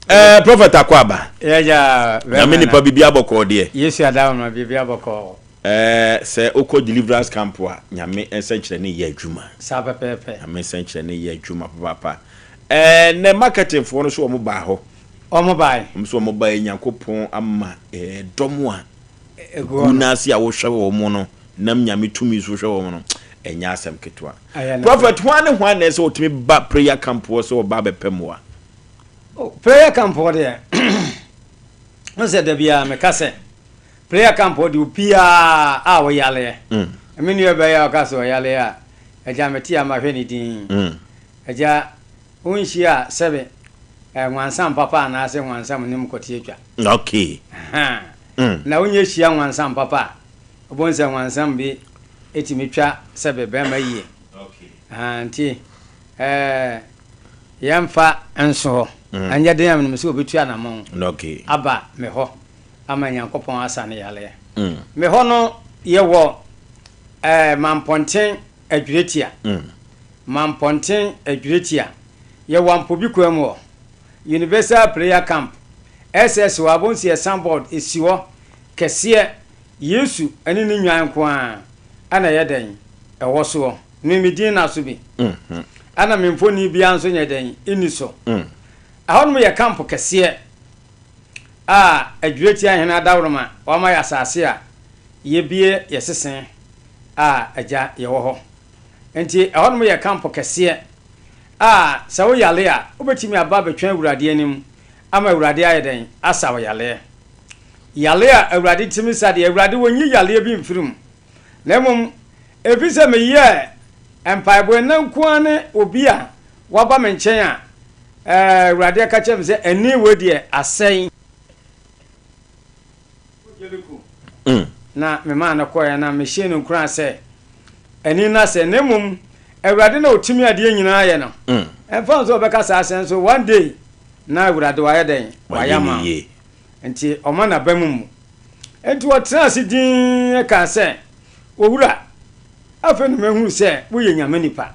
Eh, prɔfɛt akɔ aba. Yɛgya Nyame nipa biribi abɔkɔɔ deɛ. Yesu adawoma biribi abɔkɔɔ. Ɛɛ sɛ wokɔ deliverance camp a, Nyame nsɛnkyerɛnne yɛ adwuma. Saa pɛpɛɛpɛ. Nyame nsɛnkyerɛnne yɛ adwuma papaapa. Ɛɛ nɛ marketing foɔ no so wɔn baa hɔ. Wɔn bae. Wɔn so wɔn bae Nyankopɔn ama ɛɛ dɔm a egu n'ase a wohwɛ wɔn no nam Nyame tumi so hwɛ wɔn no ɛnyɛ asɛm ketewa. Prophet hwan ne hwan na ɛsɛ wɔtumi ba prayer camp hɔ sɛ wɔba abɛpɛ mmoa? Oh, prayer camp hɔ deɛ, n sɛ da biara meka sɛ Prayer camp hɔ deɛ obiara a ɔyareɛ. Me nua baa yi a ɔka sɛ ɔyareɛ a, agya mete a mahwɛ ne din. Agya, wonhyia sɛbe nwansam papa anaasɛ nwansam nim kɔteɛ twa. Okay. Na wonyɛ hyia nwansam papa a, wobɛhu sɛ nwansam bi tumi twa sɛbe bɛrima yie. Okay. Nti, ɛɛ. Yɛmfa nso hɔ. Ɛnyɛ den a menim sɛ ɔbɛtu anamɔn aba me hɔ ama Nyankopɔn asa no yareɛ. Me hɔ no yɛwɔ eh, Mampɔnten Adwiretia. Mampɔnten Adwiretia. Yɛwɔ Ampobi kwan mu hɔ. Universal Prayer Camp. SS hɔ, Abonsi Ɛsan Board ɛsi hɔ kɛseɛ. Yesu ne ne nnwan nko ara na ɛyɛ dɛn? Ɛwɔ soɔ. Me me din nna so bi. Ɛna me mfoni biara nso nyɛ dɛn? Nni so. Ɛhɔnom yɛ kampo kɛseɛ a Adwiratia Hene adaworoma wama yɛ asase a yɛbie yɛ sese a agya yɛwɔ hɔ. Nti ɛhɔnom yɛ kampo kɛseɛ a sɛ wo yale a wobɛtumi aba abɛtwɛn Awurade anim ama Awurade ayɛ dɛn? Asa wo yaleɛ. Yale a Awurade tumi sa deɛ, Awurade ɔnyi yaleɛ bi mfiri mu. Na mmom, ɛfiri sɛ meyɛɛ mpaebɔ yi, ɛnnɛ nko ara ne obi a waba me nkyɛn a Awurade aka kyerɛ me sɛ, Ani wei deɛ asɛe. Kɔ Jeriko. Na memaa no kɔeɛ, na mehyɛɛ no nkuran sɛ, Ani no asɛe, na mmom Awurade na ɔtumi adeɛ nyinaa yɛ no. Ɛmfa ho sɛ ɔbɛka saa asɛm nso, one day na Awurade wayɛ dɛn? Wayɛ ama wo. Enti ɔma n'aba mu mmu. Enti ɔtenaa ase dinn kaa sɛ, Owura, afei na mahunu sɛ woyɛ Nyame nipa.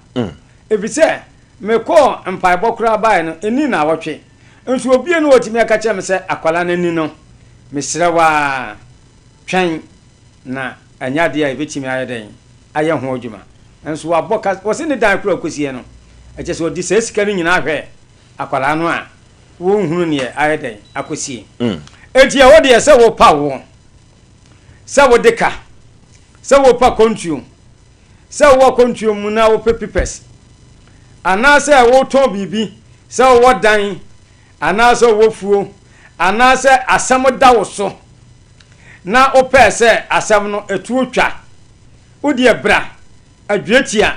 Efisɛ mekɔɔ mpaebɔ koraa baeɛ no, ɛnnii nnawɔtwe, nso obi nni hɔ a ɔtumi aka kyerɛ me sɛ akwadaa no ani no. Mesrɛ wo ara, twɛn na ɛnyɛ adeɛ a yɛbɛtumi ayɛ dɛn ayɛ ho adwuma. Nso wabɔ ka, wɔse ne dan koraa a ɔkɔsiiɛ no, ɛkyerɛ sɛ ɔde saa sika no nyinaa hwɛɛ akwadaa no a wonhunu neɛ ayɛ dɛn akɔsie. Enti ɛhɔ deɛ sɛ wopa woɔ, sɛ wode ka, sɛ wopa kɔntuo, sɛ wowɔ kɔntuo mu na wopɛ pipɛs, anaasɛ wotɔn biribi, sɛ wowɔ dan, anaasɛ wowɔ fuo, anaasɛ asɛm da wo so na wopɛɛ sɛ asɛm no ɛtuo twa, wodeɛ bra Adwetia,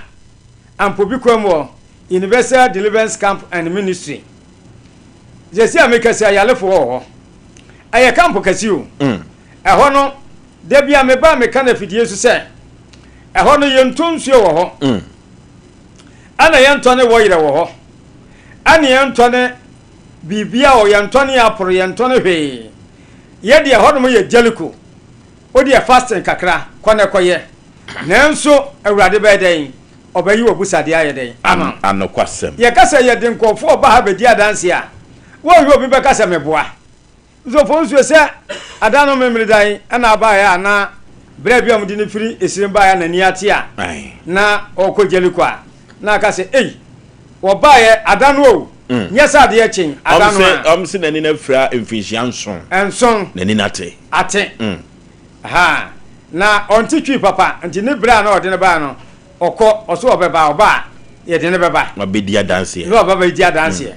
Ampobi kwan mu hɔ, Universal Deliverance Camp and Ministry. Sɛsi a meka si ayarefo wɔ hɔ. Ɛyɛ camp kɛse o. Ɛhɔ no, da bi a meba a meka no afidie so sɛ, ɛhɔ no yɛntɔ nsuo wɔ hɔ. Ɛna yɛntɔ ne wɔyerɛ wɔ hɔ. Ɛna yɛntɔ ne biribia wɔ yɛntɔ ne aporo, yɛntɔ ne hwee. Yɛde ɛhɔ nom yɛ Jericho. Wodeɛ fasting kakra, kɔ na kɔyɛ. Nanso Awurade bɛyɛ dɛn? Ɔbɛyi w'abusadeɛ ayɛ dɛn? Ama wo. Anokwasɛm. Yɛka sɛ yɛde nkurɔfoɔ reba ha bɛdi adanseɛ a, woanhwɛ obi bɛka sɛ meboa. Nso nsuo sɛ ada no Memeneda yi na abaeɛ a na berɛ bi a wɔde no firi Esirim baeɛ a n'ani ate a na ɔrekɔ Jeriko a, na aka sɛ ei, wɔbaeɛ ada no o, nyɛ sɛ adeɛ kye ada no a. Wɔn se n'ani no afira mfinhyia nson. Nson. N'ani no ate. Ate. Ahaa, na ɔnte Twi papa, nti ne berɛ a na ɔde no baeɛ no, ɔkɔ, ɔse ɔbɛba, ɔba a, yɛde no bɛba. Na ɔbɛdi adanseɛ. Na ɔba bɛdi adanseɛ.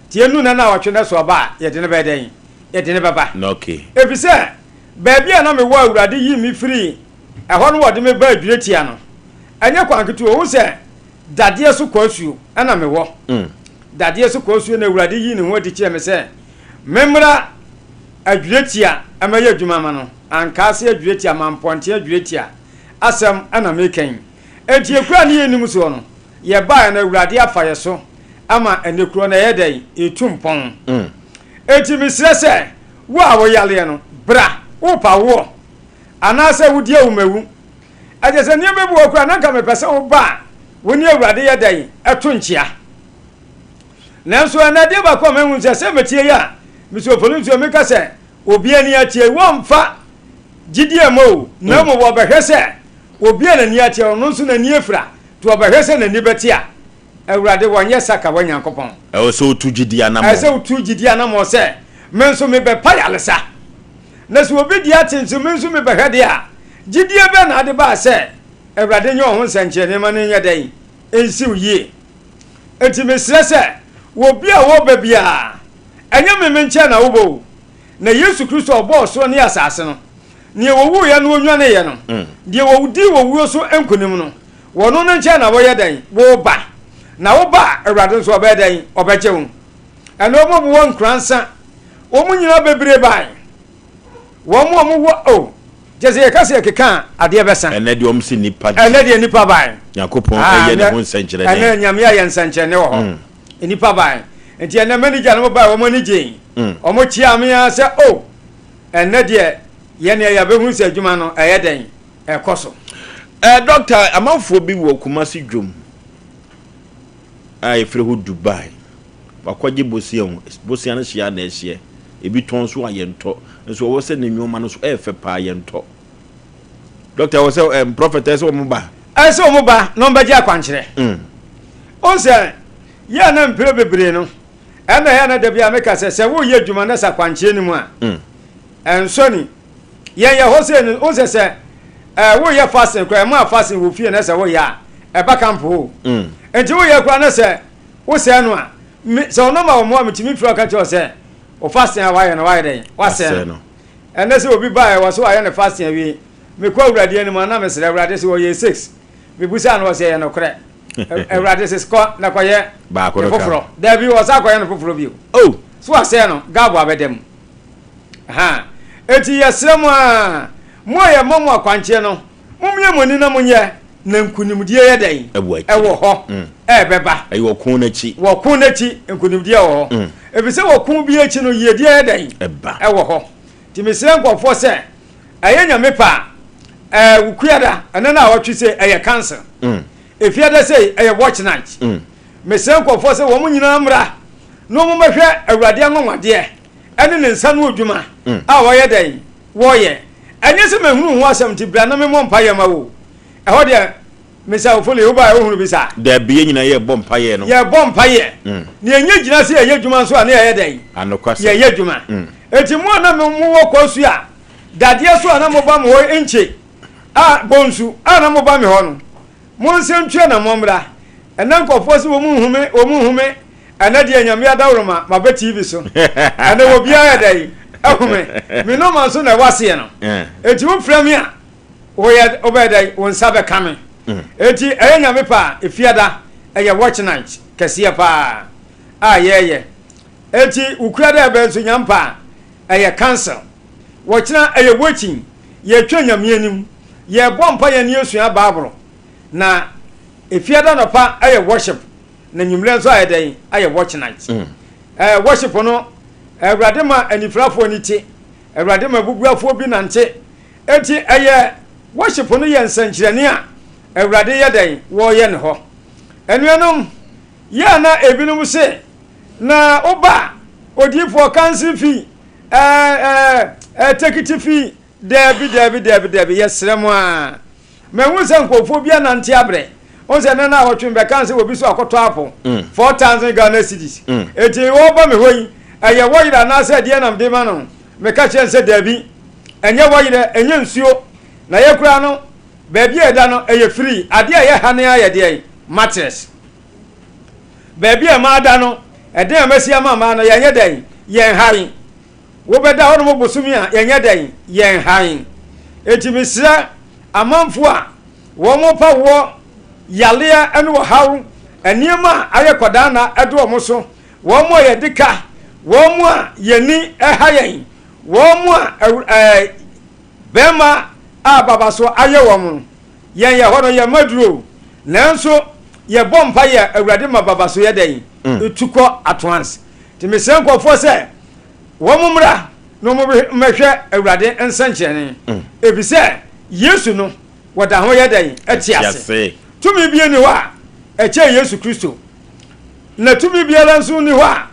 Nti ɛnnu nna nnawɔtwe no so ɔba a, yɛde no bɛyɛ dɛn? Yɛde no bɛba. Na okay. Ɛfiri sɛ, baabi a na mewɔ a Awurade yii me firii ɛhɔ no wɔde me baa Dwiretia no, ɛnyɛ kwan ketewa, wohu sɛ dadeɛ so kɔasuo na mewɔ. Dadeɛ so kɔasuo na Awurade yii ne ho adi kyerɛɛ me sɛ memmra Adwiretia mmɛyɛ adwuma ma no. Ankaase Adwiretia, Mampɔnten Adwiretia asɛm na meka yi. Enti ekuro a ne yɛnnim soɔ no, yɛbaeɛ no Awurade afa yɛ so ama ɛnnɛ kuro no ɛyɛ dɛn? Ɛretu mpɔn. Enti mesrɛ sɛ, wo a woyareɛ no, bra, worepa woɔ anaasɛ wodi awumawu. Ɛkyɛ sɛ nneɛma bi wɔ hɔ koraa na anka mepɛ sɛ woba a wo ne Awurade yɛ dɛn? Ɛto nkyea. Nanso ɛnnɛ adeɛ baako a mahu sɛ sɛ metie yi a, mesɛ ofori nso meka sɛ obi ani atie wɔmfa gyidie mma o, na mmom wɔbɛhwɛ sɛ obi a n'ani atie ɔno nso n'ani afira, nti wɔbɛhwɛ sɛ n'ani bɛte a, Awurade wɔnyɛ sakawa Nyankopɔn. Ɛwɔ sɛ wotu gyidie anammɔn. Ɛwɔ sɛ wotu gyidie anammɔn sɛ me nso mebɛpa yalesa. Na sɛ obi deɛ ate nso me nso mebɛhwɛ deɛ a, gyidie bɛn na ade baa sɛ Awurade nyɛ ɔho nsɛnkyerɛnne ma no nyɛ dɛn nsiw yie? Enti mesrɛ sɛ, wɔ bi a wɔreba biara, ɛnyɛ me me nkyɛn na wobɔ o, na Yesu Kristo a ɔbɔɔ ɔsoro ne asase no, nea ɔwuiɛ na ɔnyaneeɛ no, deɛ ɔdii owuo so nkonim no, wɔ ɔno no nkyɛn na woyɛ dɛn? Woreba. Na woba a, Awurade nso ɔbɛyɛ dɛn? Ɔbɛgye wo. Ɛnna wɔn a wɔwɔ Nkoransa, wɔn nyinaa bebree bae. Wɔn a wɔwɔ, o, kyerɛ sɛ yɛka sɛ yɛkeka a, adeɛ bɛsa. Ɛnɛ deɛ wɔn se nipa deɛ. Ɛnɛ deɛ nipa bae. Nyankopɔn ɛyɛ ne ho nsɛnkyerɛnne. Ɛnɛ Nyame ayɛ nsɛnkyerɛnne wɔ hɔ. Nnipa bae. Nti ɛnnɛ manager no bae, wɔn ani gyee. Wɔn kyeaa me ara sɛ, oh, ɛnnɛ deɛ yɛn deɛ yɛabɛhunu sɛ adwuma no ɛyɛ dɛn, ɛkɔ so. Eh, doctor, amanfoɔ bi wɔ Kumasi dwom a yɛfrɛ hɔ Dubai. Wakɔgye bosea o, bosea no hyia na ɛhyeɛ. Ebi tɔn nso a yɛntɔ. Nso ɔwɔ sɛ ne nneɛma no nso ɛyɛ fɛ paa yɛntɔ. Doctor, ɛwɔ sɛ ɛm prophet ɛsɛ wɔn ba. Ɛsɛ wɔn ba na wɔn bɛgye akwankyerɛ. Mm. Wɔn sɛ yɛ na mpere bebree no ɛna yɛ na dabi a meka sɛ sɛ woyɛ adwuma na sɛ akwankyerɛ no mu a mm. ɛnsɔ ni yɛn yɛ hɔ sɛ no wɔn sɛ sɛ ɛɛ woyɛ fasting koraa ɛmu a fasting wɔ fie na sɛ woyɛ a ɛba kampo o. Mm. Nti woyɛ koraa na sɛ wosɛɛ no a me sɛ ɔno ma wɔn a metumi fira ka kyerɛ sɛ o fasting a wayɛ no wayɛ dɛn wasɛɛ no. Ɛnnɛ sɛ obi ba a ɛwɔ sɛ wayɛ ne fasting awie. Mekɔ Awurade anim a na mesrɛ Awurade sɛ ɔyɛ 6. Mebusaa no ɔse ɛyɛ nokorɛ. Awurade se kɔ na kɔyɛ ne foforɔ. Daabi ɔsan kɔyɛ no foforɔ bio. Oh! So wasɛe no, Gabo abɛda mu. Ha. Enti yɛsrɛ mo a, mo a yɛma mo akwankyerɛ no, mommue mo ani na monyɛ, na nkunimdie yɛ dɛn? Ɛwɔ hɔ. Ɛrebɛba. Ɛyɛ ɔko no akyi. Wɔ ɔko no akyi, nkunimdie wɔ hɔ. Efisɛ wɔ ɔko bi akyi no, yiedie yɛ dɛn? Ɛba. Ɛwɔ hɔ. Nti mesrɛ nkurɔfoɔ sɛ, ɛyɛ Nyame pɛ a, ɛɛ Wukuada, ɛnɛ no a wɔtwe sei, ɛyɛ council. Efiada sei, ɛyɛ watch night. Mesrɛ nkurɔfoɔ sɛ wɔn nyinaa mmra na wɔn mmɛhwɛ Awurade anwanwadeɛ ɛne ne nsa ano adwuma a wɔyɛ dɛn? Wɔyɛ. Ɛnyɛ sɛ mahunu ho asɛm nti bra na memmɔ mpaeɛ ma wo. Ɛhɔ deɛ Mesa Ofoli, wobaeɛ wohunu bi saa? Dabi, yɛn nyinaa yɛrebɔ mpaeɛ no. Yɛrebɔ mpaeɛ. Na yɛnyɛ gyina sɛ yɛyɛ adwuma nso a na yɛyɛ dɛn? Anokwasɛm. Yɛyɛ adwuma. Enti mo a na mowɔ kwasu a dadeɛ so a na moba me hɔ nkye a bonsu a na moba me hɔ no, monsan ntu anammɔn mmra. Ɛnnɛ nkurɔfoɔ se wɔn nhu me, wɔn nhu me. Ɛnnɛ deɛ Nyame adaworoma maba TV so. Ɛnnɛ obiara yɛ dɛn? Ahu me. Me nɔma nso na ɛwɔ aseɛ no. Enti wofrɛ me a, woyɛ wobɛyɛ dɛn? Wo nsa bɛka me. Enti ɛyɛ Nyame pɛ a, Efiada ɛyɛ watch night kɛseɛ paa a yɛyɛ. Enti Wukuada ɛbɛn nso Nyame pɛ a, ɛyɛ council. Wɔkyena ɛyɛ waiting, yɛtwa Nyame anim, yɛbɔ mpaeɛ ne yɛsua Bible. Na Efiada nɔpa ɛyɛ worship, na nwummerɛ nso ayɛ dɛn? Ayɛ watch night. Ɛɛ worship no, Awurade ma anifirafoɔ ani te, Awurade ma abubuafoɔ bi nante. Enti ɛyɛ worship no yɛ nsɛnkyerɛnne a Awurade yɛ dɛn? Wɔreyɛ no hɔ. Anuanom, yɛ a na ebinom se, na woba a, odiyifoɔ council fee, ɛɛ ɛɛ tekiti fee, daabi, daabi, daabi, daabi, yɛsrɛ mo ara. Mahu sɛ nkurɔfoɔ bi anante abrɛ. Wohu sɛ nnɛ naawɔtwe mebɛkaa sɛ obi so akɔtɔ apple, 4,000 Ghana cedis. Enti wɔreba me hɔ yi, ɛyɛ wɔyerɛ anaasɛ ɛdeɛn na mede ma no? Meka kyerɛɛ no sɛ daabi, ɛnyɛ wɔyerɛ, ɛnyɛ nsuo. Na yɛ koraa no, baabi a yɛda no, ɛyɛ free. Adeɛ a ɛyɛ ha no ara yɛ deɛn? Mattress. Baabi a mmaa da no, ɛdan a masi ama mmaa no, yɛnyɛ dɛn? Yɛnhan. Wobɛda hɔnom bosome a, yɛnyɛ dɛn? Yɛnhan. Enti mesrɛ amanfoɔ a wɔpa woɔ, yareɛ ne ɔhaw, nneɛma a ayɛ kɔdaanna de wɔn so, wɔn a yɛde ka, wɔn a yɛn ani ha yɛn, wɔn a ɛɛ bɛrima a babaso ayɛ wɔn no, yɛn yɛ hɔ no yɛmma duro o, nanso yɛbɔ mpa yɛ Awurade ma babaso yɛ dɛn? Etu kɔ at once. Nti mesrɛ nkurɔfoɔ sɛ wɔn mmra na wɔn mmɛhwɛ Awurade nsɛnkyerɛnne, efisɛ Yesu no wɔda ho yɛ dɛn? Ɛte ase. Tumi bi nni hɔ a ɛkyɛn Yesu Kristo, na tumi biara nso nni hɔ a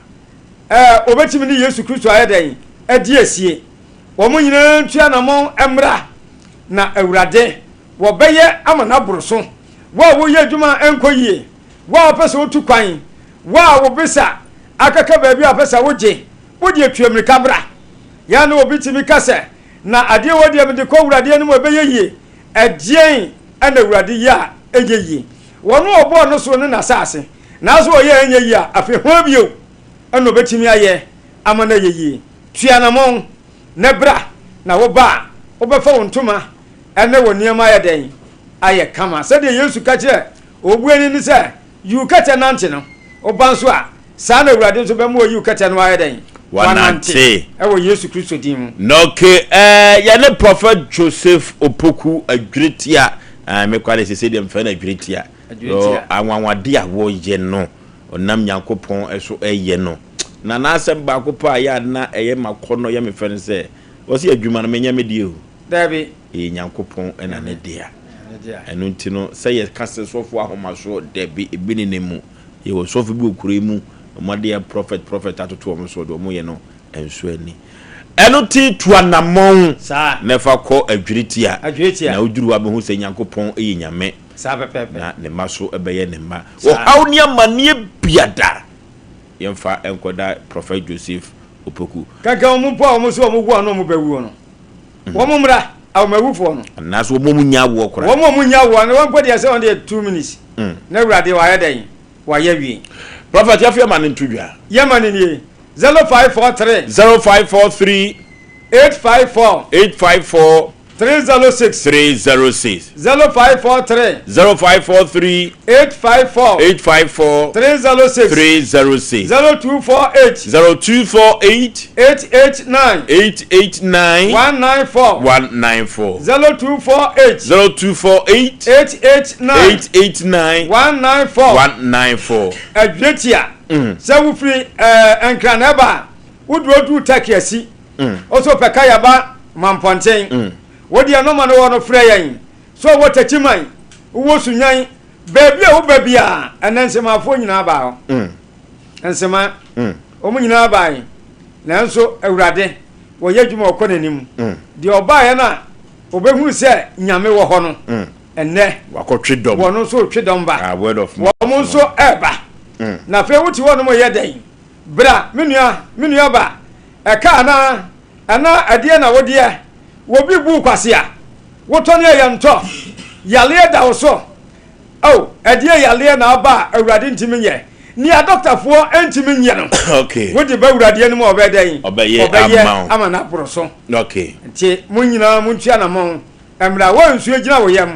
ɛɛ wɔbɛtumi ne Yesu Kristo ayɛ dɛn? Adi asie. Wɔn nyinaa ntu anammɔn mmra, na Awurade wɔbɛyɛ ama no aboro so. Wo a woyɛ adwuma a ɛnkɔ yie, wo a wopɛ sɛ wotu kwan, wo a wo visa akaka baabi a wopɛ sɛ wogye, wo deɛ tua mmirika bra. Yɛ a na obi tumi ka sɛ, Na adeɛ wei deɛ mede kɔ Awurade anim a ɛbɛyɛ yie. Ɛdeɛn na Awurade yɛ a ɛnyɛ yie? Ɔno a ɔbɔɔ ne soro ne n'asase, nanso ɔyɛ a ɛnyɛ yie a, afei hwan bio na ɔbɛtumi ayɛ ama no ayɛ yie? Tu anammɔn na bra, na woba a, wobɛfa wo ntoma ne wo nneɛma ayɛ dɛn? Ayɛ kama. Sɛdeɛ Yesu ka kyerɛɛ obuani no sɛ, Yi wo kɛtɛ nante no, woba nso a, saa na Awurade nso bɛma wayi wo kɛtɛ no ayɛ dɛn? Wanante. Ɛwɔ Yesu Kristo din mu. Na ok eh, yɛne Prophet Joseph Opoku Adwiritia, eh, me kwa de sese deɛ mfrɛ no Adwiritia, Adwiritia. anwanwade a wɔyɛ no. ɔnam Nyankopɔn so yɛ no. Na n'asɛm baako pɛ a ɛyɛ a na ɛyɛ m'akɔnnɔ yɛ me fɛ ne sɛ, ɔse adwuma no menyɛ me deɛ o. Daabi. Ɛyɛ Nyankopɔn na ne dea. Ɛno nti no, sɛ yɛka sɛ sɔfo ahomasoɔ, dabi, ebi ne ne mu. Yɛwɔ sɔfo bi wɔ kuro yi mu, wɔn adeɛ prɔfɛt prɔfɛt atoto wɔn so, deɛ wɔyɛ no ɛnso ani. Ɛno nti tu anammɔn na fa kɔ Adwiritia, na woduru hɔ a bɛhu sɛ Nyankopɔn yɛ Nyame, na ne mma so bɛyɛ ne mma. Ɔhaw ne amanneɛ biada, yɛmfa nkɔda Prɔfɛt Joseph Opoku. Kankan wɔn mpo a wɔn nso wɔn wu a na wɔn bɛwuo no, wɔn mmra, awomawufoɔ no. Anaasɛ wɔn a wɔnnya awoɔ koraa. Wɔn a wɔnnya awoɔ no, wɔn mpo deɛ sɛ wɔn deɛ 2 minutes na Awurade wayɛ dɛn? Wayɛ awie. Prɔfɛt, yɛafa yɛma no nto dwa. Yɛma no nie, 0543. 0543. 854. 854. 306. 306. 0543. 0543. 854. 854. 306. 306. 0248. 0248. 889. 889. 194. 194. 0248. 0248. 889. 889. 194. 194. Adwetia. Sɛ wofiri ɛɛ Nkran ɛba a, woduro duru Turkey asi. Ɔsɛ ɔpɛ kayaba mampɔnten. Wodeɛ nɔma no wɔ no frɛ yɛn. So wɔ Takyiman, wowɔ Sunyan, baabi a woba biara, ɛnɛ Nsemafoɔ nyinaa baa hɔ. Nsema, wɔn nyinaa bae. Nanso Awurade, wɔyɛ adwuma ɔkɔ n'anim. Deɛ ɔbaeɛ no a, ɔbɛhunu sɛ Nyame wɔ hɔ no, ɛnɛ Wakɔtwe dɔm. wɔn nso retwe dɔm ba. Ah, word of mouth. Wɔn nso ɛreba. Na afei wote hɔ nom yɛ dɛn? Bra, me nua, me nua ba, ɛka anaa? Anaa ɛdeɛ na wodeɛ? Wobi bu kwasea, wotɔ ne ɛyɛ ntɔ, yaleɛ da wo so. Oh, ɛdeɛ yaleɛ na aba a Awurade ntumi nyɛ. Nea dɔktafoɔ ntumi nyɛ no, wode ba Awurade anim a ɔbɛyɛ dɛn? Ɔbɛyɛ ama no aboro so. Okay. Nti mo nyinaa montu anamɔn mmra. Wɔ nsuo gyina wo yam,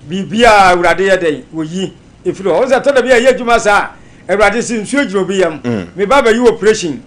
biribiara Awurade yɛ dɛn? Wɔyi ɛfiri hɔ. Wo sɛ tɔ da bi a ɛyɛ adwuma saa a, Awurade se nsuo gyina obi yam, me ba bɛyi operation.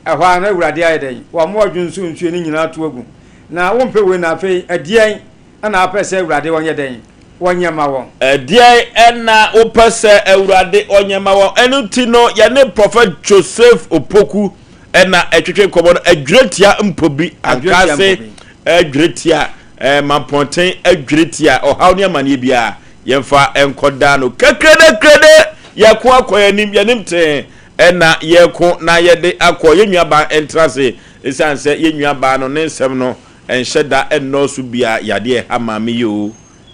Ɛhɔ ara na Awurade ayɛ dɛn? Wama wadwonsɔ nsuo no nyinaa ato agu. Na wompɛ wei na afei ɛdeɛn na wopɛ sɛ Awurade ɔnyɛ dɛn? Ɔnyɛ ma wɔn. Ɛdeɛn na wopɛ sɛ Awurade ɔnyɛ ma wɔn? Ɛno nti no, yɛne Prɔfɛt Joseph Opoku na ɛtwetwe nkɔmmɔ no. Adwiretia mpo bi, ankaase adwiretia, mampɔnten adwiretia, ɔhaw ne amaneɛ biara, yɛmfa nkɔdaa no. Kekrede-krede, yɛko akɔ yɛn anim, yɛn anim tee. Ɛna yɛko na yɛde akɔ. Yɛn nuabaa ntra ase esiane sɛ yɛn nuabaa no ne nsɛm no nhyɛ da nnɔɔso bia. Yadeɛ ɛha maame yi oo,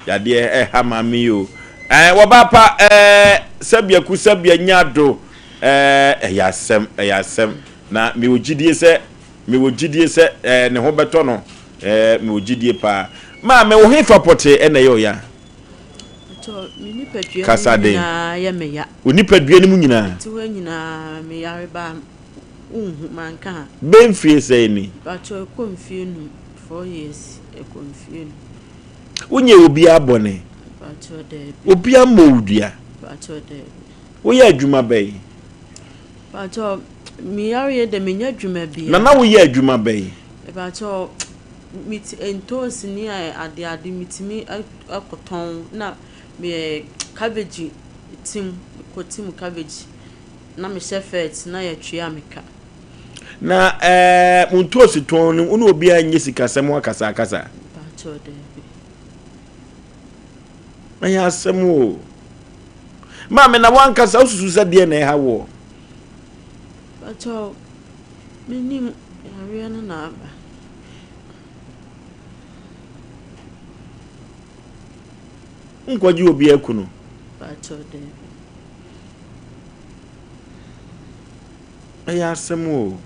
yadeɛ ɛha maame yi oo. Ɛɛ wɔbaa pa ɛɛ sɛbea ku sɛbea nya do ɛɛ ɛyɛ asɛm, ɛyɛ asɛm. Na mewɔ gyidie sɛ, mewɔ gyidie sɛ ɛɛ ne ho bɛtɔ no ɛɛ mewɔ gyidie paa. Maame wo hefa pɔtee ɛna ɛyɛ ɔya? Mpakyɛw, me nipadua no Kasa mu den. nyinaa yɛ me ya. Wo nipadua no mu nyinaa? Mete hɔ nyinaa me yare ba a, wonhu, manka a. Bɛyɛ mfie sɛn ni? Mpakyɛw, ɛkɔ mfie num, 4 years, ɛkɔ mfie num. Wonyɛɛ obiara bɔne? Mpakyɛw, daabi. Obiara mmɔɔ wo dua? Mpakyɛw, daabi. Woyɛ adwuma bɛn? Mpakyɛw, me yareɛ deɛ menyɛ adwuma biara. Na na woyɛ adwuma bɛn? Mpakyɛw, me ti ntoosi ne ade ade metumi kɔtɔn na me cabbage tim kɔtim cabbage na mehyɛ fɛt na yɛtwea me ka. Na ɛɛ mo ntoosi tɔn no wo ne obiara nyɛ sikasɛm ho akasakasa? Mpakyɛw daabi. Ɛyɛ asɛm o. Maame na wankasa wosusu sɛ deɛ na ɛha woɔ? Mpakyɛw menim yareɛ no na aba. Nkɔgye obi aku no. Mpakyɛw daabi. Ɛyɛ asɛm o.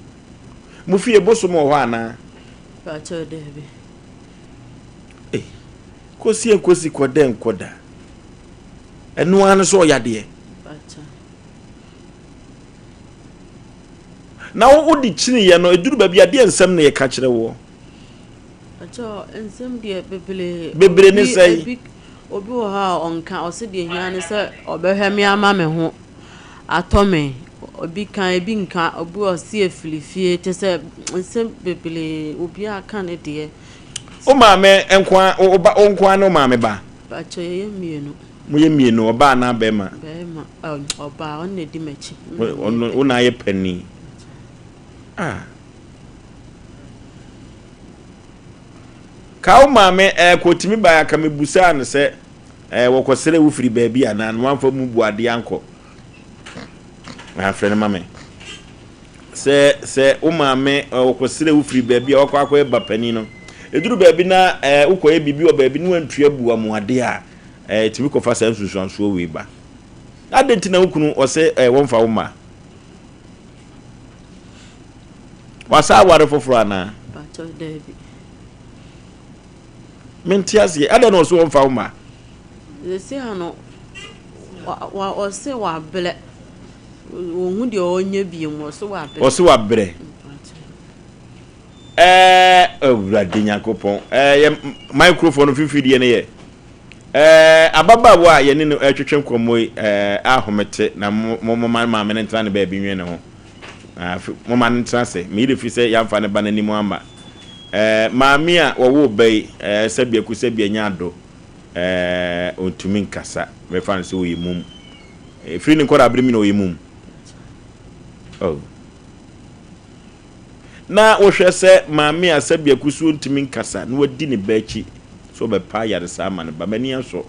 Mo fie bosom wɔ hɔ anaa? Mpakyɛw daabi. Ei, kosi nkosi kɔ dɛ nkɔ da. Ɛno ara no sɛ ɔyadeɛ. Mpakyɛw. Na wo wode kyiniiɛ no, ɛduru baabi a deɛ nsɛm na yɛka kyerɛ woɔ? Mpakyɛw, nsɛm deɛ bebree. Bebree ne Obi sɛn? ebi obi wɔ hɔ a ɔnka, ɔse deɛ hia ne sɛ ɔbɛhwɛ me ama me ho atɔ me. Obi ka, ebi nka, obi wɔ ɔse efiri fie, kyerɛ sɛ nsɛm bebree, obiara ka ne deɛ. Wo maame nko ara, wo ba, wo nko ara ne wo maame ba? Mpakyɛw, yɛyɛ mmienu. Moyɛ mmienu, ɔbaa anaa bɛrima? Bɛrima. Ɔbaa, ɔno na ɛdi m'akyi. Ɔno, wo na ayɛ panin. Ah. Ka wo maame ɛɛ kɔtumi baeɛ aka mebusaa no sɛ ɛɛ wɔkɔsrɛ wo firi baabi anaa na wamfa mu bu adeɛ ankɔ. Afrɛ no ma me. Sɛ sɛ wo maame wɔkɔsrɛ wo firi baabi a wakɔ akɔyɛ ba panin no. Ɛduru baabi na ɛɛ wokɔyɛ biribi wɔ baabi na wantua bu amuadeɛ a ɛɛ ɛtumi kɔfa saa nsunsuansoɔ wei ba. Adɛn nti na wo kunu ɔsɛ ɛɛ wɔmfa wo mma? Wasa aware foforɔ anaa? Pakyɛw daabi. Mente aseɛ. Adɛn na ɔse ɔmfa wo mma? Sɛsei ano wa ɔse wabrɛ. Ɔnhu deɛ ɔnyɛ biom ɔse wabrɛ. Ɔse wabrɛ. Ɛɛ Awurade Nyankopɔn. Ɛɛ yɛ microphone no fifiri deɛ no yɛ. Ɛɛ ababaawa a yɛne no ɛretwetwe nkɔmmɔ yi ɛɛ ahomete na mo mo ma maame no ntena ne baabi nwen ne ho. Afe, momma no ntena ase. Me yere fi sɛ yɛamfa ne ba no anim amma. Ɛɛ, maame a wɔwoo ba yi, ɛɛ, sɛbea ku sɛbea nya ado, ɛɛ, ontumi nkasa. Mɛfa no sɛ ɔyɛ mum. Ɛfiri ne nkwadaa-bere mu na ɔyɛ mum. Oh. Na wohwɛ sɛ maame a sɛbea ku so ontumi nkasa na wadi ne ba akyi sɛ ɔbɛpa ayaresa ama ne ba. M'ani asɔ.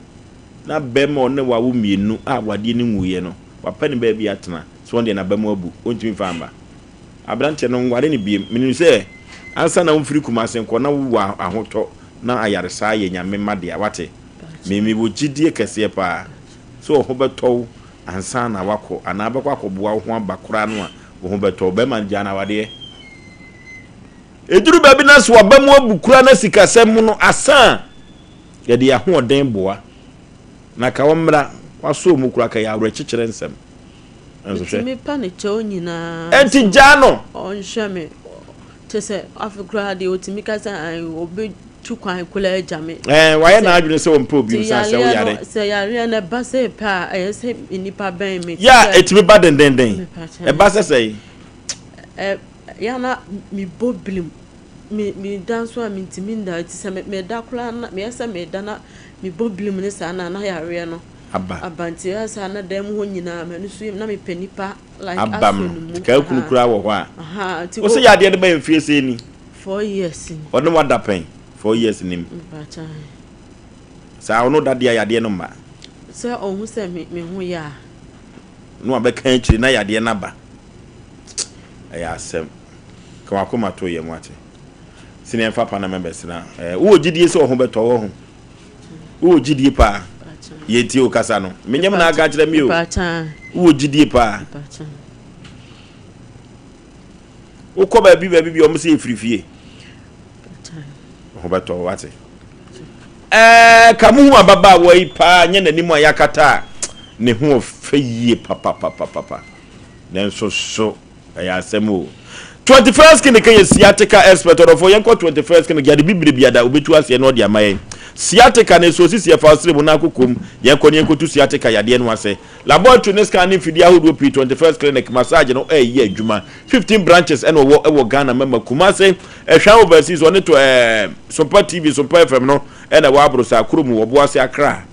Na bɛrima a ɔne wawo mmienu a wadeɛ no nwuiɛ no, wapɛ ne baabi atena. So ɔno deɛ n'aba mu abu, ɔntumi mfa mma. Aberanteɛ no nware no biom. Menim sɛ ansa na womfiri Kumase nkɔ na wowɔ ahotɔ na ayaresa ayɛ Nyame mma dea, wate? Me mewɔ gyidie kɛseɛ paa sɛ wo ho bɛtɔ wo ansa na woakɔ anaa wobɛkɔ akɔboa wo ho aba koraa no a wo ho bɛtɔ wo. Bɛrima no gyaa no awadeɛ. Ɛduru baabi na sɛ w'aba mu abu koraa na sikasɛm no asa a, yɛde yɛn ahoɔden boa. Na ka ɔmmra, wasɔ mu koraa ka ɛyɛ awerɛkyekyerɛ nsɛm. Nanso hwɛ. Metumi pa ne kyɛw nyinaa. Enti gyaa no. Ɔnhwɛ me. Kyerɛ sɛ afe koraa deɛ ɔtumi ka sɛ ae ɔbɛtu kwan koraa agya me. Ɛɛ wayɛ n'adwene sɛ ɔmpɛ obi nsa sɛ woyare. Sɛ yareɛ no ɛba sɛ pɛ a ɛyɛ sɛ nnipa bɛn me. Yɛ a ɛtumi ba dendenden. Ɛba sɛ sɛn? Ɛ yɛ na mebɔ birim. Me meda nso a mentumi nda nti sɛ meda koraa na meyɛ sɛ meda na mebɔ birim ne saa na na yareɛ no. aba. Aba nti ɛyɛ saa na dan mu hɔ nyinaa m'ani so yɛ na mepɛ nipa like Aba asɔ mu ne mu nti kaa kunu ahaa koraa wɔ hɔ a. ahaa nti Wo se o yadeɛ no bɛyɛ mfie sɛn ni? 4 years ni. Ɔne wo ada pɛn 4 years nim? Mpakyɛ ahe. Saa ɔne wo da deɛ a yadeɛ no mma? Sɛ ɔhu sɛ me me ho yɛ a. Na wabɛka akyire na yadeɛ no aba. Ɛyɛ asɛm. Ka w'akoma to yam wate. Sene ɛmfa pa na mɛbɛsena. Ɛɛ wowɔ gyidie sɛ wo ho bɛtɔ wo ho? Wowɔ gyidie paa? Yɛntie wo kasa no. Menyɛ mu na aka akyerɛ me o. Wowɔ gyidie paa? Wokɔ baabi baabi bi ɔmo sɛ yɛfiri fie. Ho bɛtɔ wate. Ɛɛ ka mo hu ababaawa yi paa nyɛ n'anim a yɛakata a ne ho ɔfɛ yie papapapapa. Nanso so Ɛyɛ asɛm o. 21st Clinic yɛ sciatica expert ɔdɔfoɔ yɛnkɔ 21st Clinic yɛde bibire biada obetu aseɛ na ɔde ama yɛn sciatica na ɛsɛ osisi ɛfa ɔsere mu na akokom yɛnkɔ ne yɛnkɔtu sciatica yadeɛ no ase laboratory ne scan ne mfidie ahodoɔ pii 21st Clinic massage no ɛyɛ adwuma 15 branches ɛna ɔwɔ ɛwɔ Ghana mɛma Kumase ɛhwan overseas ɔne to ɛɛ Sompa TV Sompa FM no ɛna ɛwɔ Aborosa kurom wɔ Boase Accra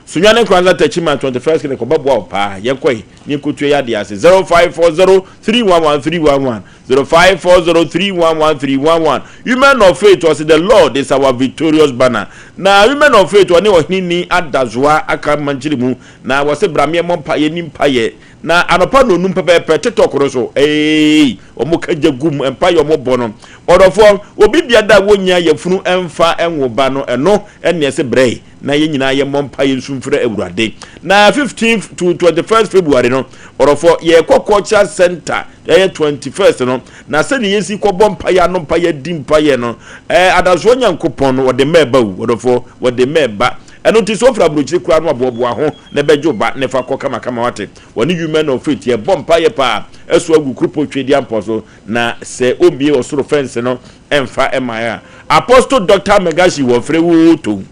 Sunyani Nkoranza Techiman 21st Clinic ɔbɛboa wo paa. Yɛnkɔ yi ne yɛnkɔtua yɛ adeɛ ase. 0540 311 311 0540 311 311 Women of Faith ɔse the Lord is our victorious banner. Na Women of Faith ɔne ɔhene ni adazoa aka mankyere mu na wɔse bra meɛmmɔ mpaeɛ ni mpaeɛ na anɔpa nnɔnum pɛpɛɛpɛ TikTok no so eei wɔn ka gya gum mpaeɛ wɔn bɔ no ɔdɔfoɔ obi biada a wɔnnya yafunu ɛmfa ɛnwo ba no ɛno ɛne ɛse brɛe na yɛn nyinaa yɛmmɔ mpaeɛ nsu mfrɛ Awurade. Na 15th to 21st February no, ɔdɔfoɔ, yɛrekɔ Cultural Center, ɛyɛ 21st no, na sɛdeɛ yɛsi kɔbɔ mpaeɛ ano mpaeɛ adi mpaeɛ no, ɛɛ adasoɔ Nyankopɔn no, wɔde mma ɛba o, ɔdɔfoɔ, wɔde mma ɛba. Ɛno nti sɛ wofiri aburokyire koraa no aboaboa ho na ɛbɛgye wo ba na ɛfa kɔ kamakama wate. Wɔne Women of Faith yɛbɔ mpaeɛ paa ɛso agu Kuropɔn Tweediampɔn so, na sɛ ɔmmie ɔsoro fɛnse no ɛmfa mmaeɛ a, Apostle Doctor Megashi wɔfrɛ wo to.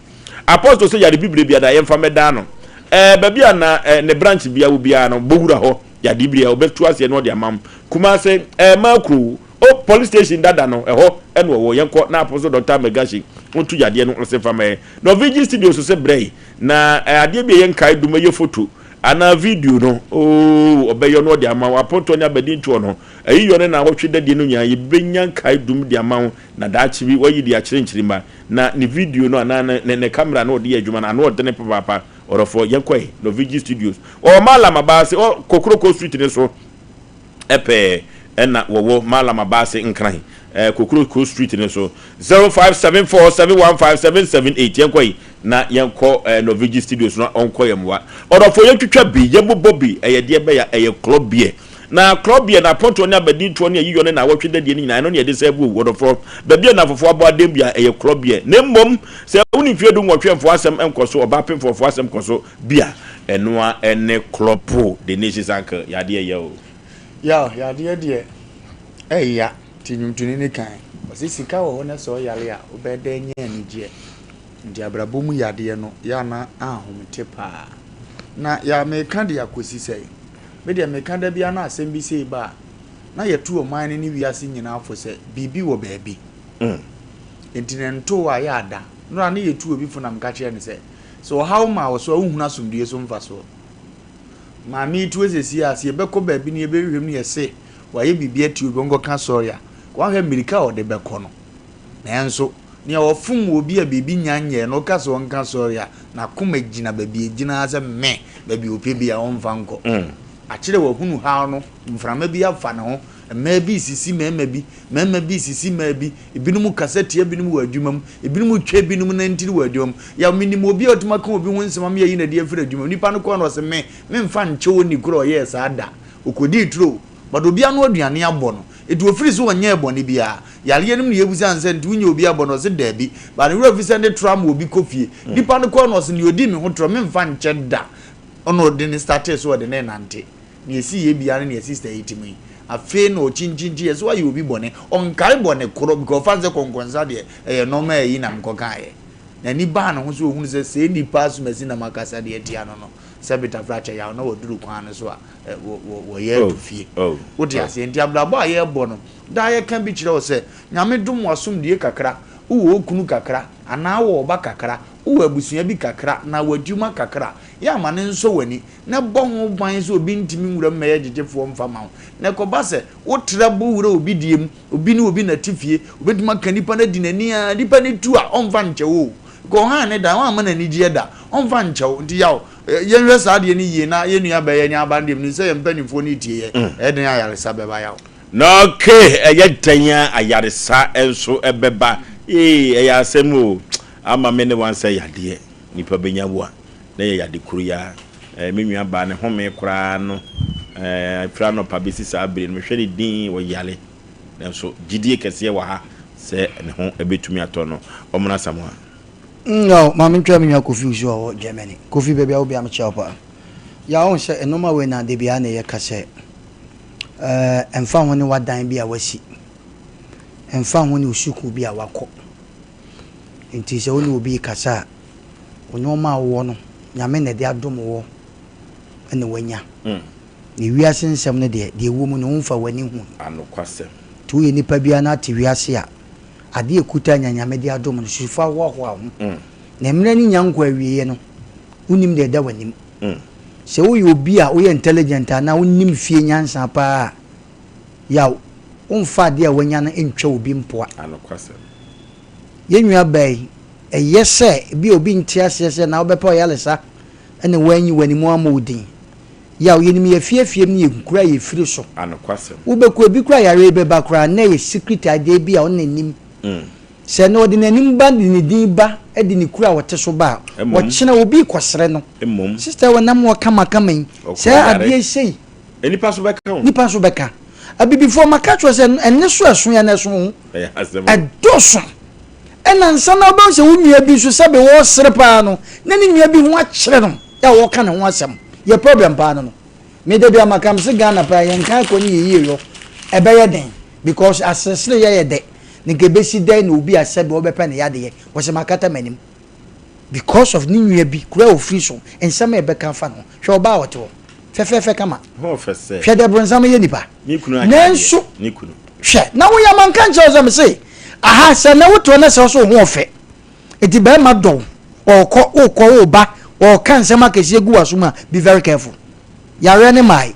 Apostle sɛ yare bibire biara yɛmfa mmɛdan no. Ɛɛ baabi a na ɛɛ ne branch bia wɔ biara no bɔ wura hɔ yade bibire a ɔbɛtu aseɛ na ɔde ama mo. Kumase ɛɛ Makro o police station dada no ɛhɔ ɛna ɔwɔ yɛnkɔ na Apostle Doctor Megashi ntu yadeɛ no ase mfa ma yɛn. Norwegian studios sɛ brɛ yi na ɛɛ adeɛ bi a ɛyɛ nkae dum ɛyɛ photo. Anaa video no, oo, ɔbɛyɔ na ɔde ama wo. Apontoɔ ne abadintoɔ no, ayiyɔ ne naawɔtwe dadie no nyinaa, yɛbɛnya nkaedum de ama wo, na daakye bi woayi de akyerɛ nkyirimma. Na ne video no anaa ne, ne, ne camera no a ɔde yɛ adwuma no, ano ɔdene papaapa. Ɔdɔfoɔ, yɛnkɔ ɛ, Novigi Studios. Wɔwɔ Mallam Abaase, ɔ, Kokroko Street no so pɛɛ ɛna wɔwɔ Mallam Abaase Nkran, ɛ, Kokroko Street no so. 0574 715 778. Yɛnkɔ yi na yɛnkɔ ɛ, Novigi Studios na ɔnkɔ yɛn mmoa. Ɔdɔfoɔ, yɛntwitwa bi, yɛmmobɔ bi, ɛyɛ deɛ bɛya, ɛyɛ club beer. Na korɔbeɛ, na apontoɔ ne abadintoɔ ne ayiyɔ ne naawɔtwe dadie no nyinaa, ɛno ne yɛde sɛɛvo owu. Ɔdɔfoɔ, baabi a nnamfofoɔ abɔ adɛn biara, ɛyɛ korɔbeɛ. Na mmom, sɛ wone mfeɛ dunwɔtwe mfoɔ asɛm nkɔ so, ɔbaa pemfoɔ foɔ asɛm kɔ so bi a, ɛno ara ne korɔpo. The Nation's Uncle, yadeɛ yɛ o. Yaw, yadeɛ deɛ ɛya, nti nnwomtoni no kae, ɔse sika wɔ hɔ na sɛ ɔyare a, wobɛyɛ dɛn anya anigyeɛ? Nti abrabɔ mu yadeɛ no, yɛ a na ahomete paa. Na ya meka de akɔsi sɛn? Me deɛ meka da biara na asɛm bi sei ba a, na yɛtu ɔman no ne wiase nyinaa fo sɛ biribi wɔ baabi. Enti na ɛntoo a yɛ ada. Nora ne yɛtu obi fo na meka kyerɛɛ no sɛ, sɛ ɔhaw ma wo so a wonhunu asomdwoeɛ so mfasoɔ. Maame yi to seesei a, sɛ yɛbɛkɔ baabi na yɛbɛhwehwɛ mu na yɛse wayɛ biribi atia obi ɔnkɔka sɔre a, wanhwɛ mmirika a ɔde bɛkɔ no. Nanso, nea ɔfom obi a biribi nnya nyɛɛ no, woka sɛ ɔnka sɔre a, n'akoma gyina baabi a egyina ara sɛ me, baabi a ɔpɛ biara ɔmfa nkɔ. Akyerɛ wahunu haw no, mframa bi afa ne ho, mmaa bi resisi mmarima bi, mmarima bi resisi mmaa bi, ebinom kasa tia ebinom wɔ adwuma mu, ebinom retwa ebinom nantiri wɔ adwuma mu. Yaw, menim obi a ɔtumi aka obi ho nsɛm ama yɛayi no adi afiri adwuma mu. Nipa no kɔɔ no ɔse me, memfa nkyɛ onii koro a ɔyɛɛ saa da. Ɔkɔdii turo, but obi ano aduane abɔ no. Enti ofiri sɛ ɔnyɛɛ bɔne biara. Yareɛ no mu na yɛbisa no sɛ, Nti wonyɛ obi abɔne? Ɔse, Daabi. But ne werɛ fi sɛ ne torɔ ama obi kɔ fie. Nipa no kɔɔ no ɔse, Deɛ ɔdii me ho torɔ, memfa nkyɛ da. Ɔna ɔde no startee sɛ ɔde no renante. Nea ɛsiiɛ biara ne nea sister yi te mu yi. Afei na ɔkyinkyinkyin, yɛse wayɛ obi bɔne. Ɔnkae bɔne korɔ because ɔfa no sɛ kɔnkɔnsa deɛ ɛyɛ nɔɔma ayi na mekɔkaeɛ. N'ani baa ne ho so ɔhunu sɛ sɛɛ nipa asomasi na makasa de atia no no, sɛ betafrakyɛ yaw na waduru kwan no so a, wɔyɛ adu fie. Wote aseɛ? Nti abrabɔ a yɛrebɔ no, daa yɛka bi kyerɛ wo sɛ, Nyame dom wo asomdue kakra, wowɔ okunu kakra, anaa wowɔ ɔba kakra, wowɔ abusua bi kakra, anaa w'adwuma kakra, yɛ ama no nsɔ w'ani, na bɔ ho ban sɛ obi ntumi nwura mu mmɛyɛ gyegyefoɔ mfa ma wo. Na ɛkɔba sɛ wotra bɔ wura obi deɛ mu, obi ne obi na te fie, obɛtumi aka nipa no adi n'ani ara, nipa no tu a, ɔmfa nkyɛ wo o. Because ɔhan ne dan, wamma no anigyeɛ da, ɔmfa nkyɛ wo. Nti yaw, Yɛnhwɛ saa adeɛ no yie na yɛn nua baa yi anya aba no deɛ menim sɛ yɛn mpanimfoɔ no retie yɛn. Ɛyɛ den a ayaresa bɛba yaw. Na okay ɛyɛ dɛn a ayaresa nso bɛba ee ɛyɛ asɛm o ama me ne wansɛ yadeɛ nipa bɛnya wo a na ɛyɛ yade koro yi ara ɛɛ me nua baa ne home koraa no ɛɛ firi anɔpa bɛsi saa bere no mehwɛ ne din ɔyare nanso gyidie kɛseɛ wɔ ha sɛ ne ho bɛtumi atɔ no ɔmono Asamoah. No, ma mentwa me nua Kofi Usu a ɔwɔ Germany. Kofi, baabi a wɔ biara mekyia wo paa. Ya wohu sɛ nnoɔma wei na da biara na yɛka sɛ eh, ɛmfa ho ne w'adan bi a wasi, ɛmfa ho ne wo sukuu bi a wakɔ. Nti sɛ wo ne obi rekasa a, wo nnoɔma a wowɔ no, Nyame na ɛde adom woɔ na wanya. Na wiase nsɛm no deɛ, deɛ ɛwɔ mu no, womfa w'ani hu. Anokwasɛm. Nti woyɛ nipa biara na ate wiase a, Ade a ɛkuta nya Nyame de adom no, su fa hoahoa wo ho. Na mmerɛ no nya nkɔ awieɛ no, wonnim deɛ ɛda w'anim. Sɛ woyɛ obi a woyɛ intelligent anaa wonim fie nyansa paa a, yaw, womfa adeɛ a woanya no ntwa obi mpoa. Yɛn nua baa yi, ɛyɛ sɛ ebia obi nte aseɛ sɛ na wobɛpɛ ɔyaresa na woanyi w'anim ammɔ wo din. Yaw, yɛnim yɛn afie afie mu ne yɛn nkuro a yɛfiri so. Anokwasɛm. Wobɛkɔ ebi koraa yareɛ yi bɛba koraa na ɛyɛ secret adeɛ bi a ɔno na nim. Sɛ ɛnnɛ ɔde n'anim ba de ne din ba de ne kuro a ɔte so ba a, Mmom. ɔkyena obi rekɔsrɛ no. Mmom. Sister wɔnam hɔ kamakama yi, Ɔkɔ saa yare. adeɛ yi sei. Nnipa nso bɛka o. Nnipa nso bɛka. Abibifoɔ maka kyerɛ wo sɛ ɛnne so ɛso yɛ na ɛso ho. Ɛyɛ asɛm o. Ɛdɔɔso. Ɛna nsa na wobɛhu sɛ wo nua bi nso sɛbe wɔresere paa no na ne nua bi ho akyere no a wɔka ne ho asɛm. Yɛ problem paa no no. Me da bi a maka mese Ghana paa yɛn kan kɔ ne yɛ yie yɔ ɛbɛyɛ den because aseresere yɛ yɛ dɛ na nka ɛbɛsi dɛn na obi a sɛbe ɔbɛpɛ ne yadeɛ wɔsɛ makata m'anim because of ne nua bi kura a ofiri so nsɛm a ɛbɛka afa ne ho. Hwɛ ɔbaa a ɔte hɔ fɛfɛɛfɛ kama. Hwɛ deɛ bronsam yɛ nipa. Nanso hwɛ na woyɛ manka nkyerɛ wo sɛ mese aha sɛ na wote hɔ na sɛ wo so wo ho ɔfɛ nti bɛrima dɔ wo ɔkɔ wokɔ woba. ɔka nsɛm akɛseɛ gu w'asom a, be very careful. Yareɛ no mmae.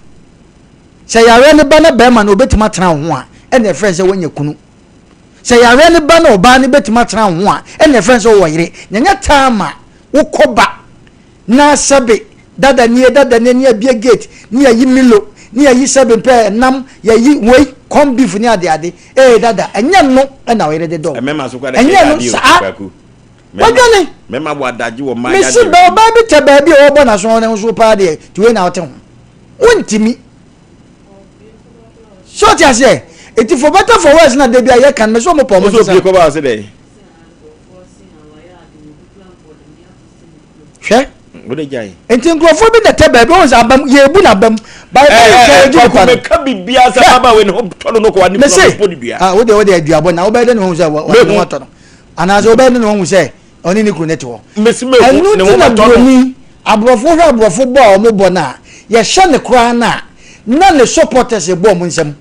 Sɛ yareɛ no ba na bɛrima no ɔbɛtumi atena wo ho a, ɛna ɛfrɛ sɛ woanya kunu. Sɛ yareɛ no ba na ɔbaa no bɛtumi atena wo ho a, ɛna ɛfrɛ sɛ wowɔ yere. Na ɛnyɛ time a wokɔ ba na sɛbe dada nie dada nie ne yɛabie gate ne yɛayi milo ne yɛayi sɛbe mpɛ nam yɛayi wei corn beef ne adeade ee dada ɛnyɛ no na wo yere de dɔ wo. Ɛnyɛ no saa. Wadwane. Mese bɛ ɔbaa bi tɛ baabi a ɔbɔ n'aso ne ho so paa deɛ nti wei na wote ho. Wontimi. So ɔte aseɛ? Eti for better for worse na da bi a yɛka no mese ɔmo pɛ ɔmo sesa. Hwɛ. Nti nkurɔfoɔ bi na tɛ baabi wɔn sɛ abam yɛbu na abam. Baabi a yɛ gye nipa no. Meka biribiara sɛ ababaawa ne ho tɔ no no kɔ wa ne kunu bɔ ne dua. Ah wo deɛ wo deɛ aduabɔ na wobɛyɛ dɛ ne ho sɛ wa ne ho atɔ no. Anaasɛ wobɛyɛ dɛ na wahu sɛ ɔne ne kunu no te hɔ. Ɛno nti na buroni, aborɔfo wohwɛ aborɔfo bɔ a wɔbɔ no a, yɛhyɛ no koraa no a, na ne supporters bɔ wɔn nsam.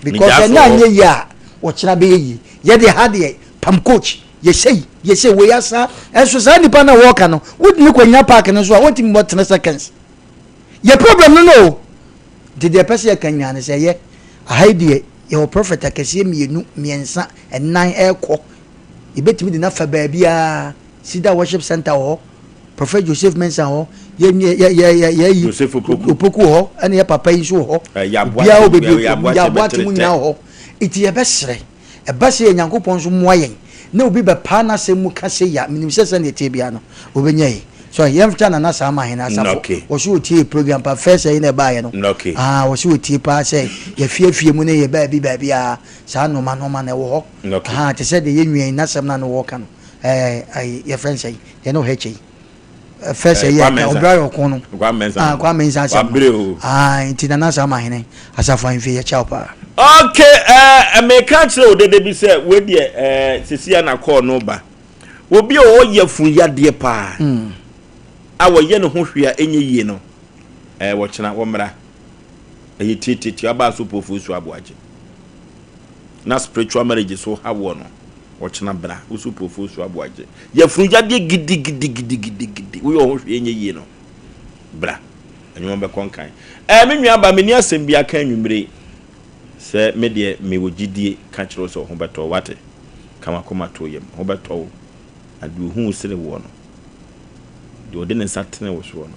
Because ɛnɛ anyɛ yie a, ɔkyena bɛyɛ yie. Yɛde ha deɛ, pam coach, yɛhyɛ yi, yɛhyɛ wei asa. Ɛnso saa nipa no a wɔreka no, wode no kɔnya park no so a, ɔntumi mmɔ 3 seconds. Yɛ problem no no o. Nti deɛ ɛpɛ sɛ yɛka nyinaa ne sɛ, yɛ, aha yi deɛ, yɛwɔ prophet akɛseɛ mmienu, mmiɛnsa, nnan ɛrekɔ. Yɛbɛtumi de no afa baabiara, Cedar Worship Center wɔ hɔ, Prophet Joseph Mensah wɔ hɔ, yɛ yɛ yɛ yɛ yɛ yi Joseph Opoku. Opoku wɔ hɔ, ɛna yɛ papa yi nso wɔ hɔ. Eh, yɛ aboa Obiara wɔ te- baabi yɛ aboa yɛ te aboa te bɛtere mu tɛ. nyinaa wɔ hɔ. Nti yɛbɛsrɛ, ɛba sɛ yɛ Nyankopɔn nso mmoa yɛn na obi bɛpaa n'asɛm mu ka sei a, menim sɛ sɛdeɛ ɛteɛ biara no, ɔbɛnya yi. So yɛmfta Nana Saama Ahene Asafo, Okay. ɔso ɔtie yɛ program pa, first ɛyi na ɛbaeɛ no, Okay. ah, ɔso ɔtie paa sɛ yɛfiafie mu ne yɛ baabi baabi a saa nnoɔma nnoɔma no ɛwɔ hɔ. Okay. Ahaa, te sɛ deɛ yɛn nua yi n'asɛm no a na wɔreka no, ɛɛ, ayi, yɛfrɛ no sɛn, deɛ na ɔhɛ kyɛ yi. First ɛyi a, ɔbrɛ ayɛ ɔko no. Kwame Mensah. Ah, Kwame Mensah asɛm no. Wabere o. Ah, nti Nana Sama Hene, Asafo Ahemfie, yɛkyɛ wo paa. Okay, ɛɛ, meka kyerɛ wo dede bi sɛ, wei deɛ, ɛɛ, sisi a na kɔɔ no ba. Obi a ɔyɛ fun yadeɛ paa, a wɔyɛ ne ho hwee a ɛnyɛ yie no, ɛɛ, wɔkyena, wɔmmra. Ɛyɛ tietietie, aba so pofuo su aboagye. na spiritual marriage so ha woɔ no ɔkyena bra wo so pofo so aboagye yafunu yadeɛ gidigidigidigidi woyɛ ɔho hwee nyɛ yie no bra anwuma bɛkɔ nkan ɛɛ me nua ba menni asɛm bi aka anwummere sɛ me deɛ mewɔ gyidie ka kyerɛ wo sɛ ɔho bɛtɔ wate ka wakoma to yam ho bɛtɔ wo na deɛ ohu wo sere woɔ no deɛ ɔde ne nsa tene wo soɔ no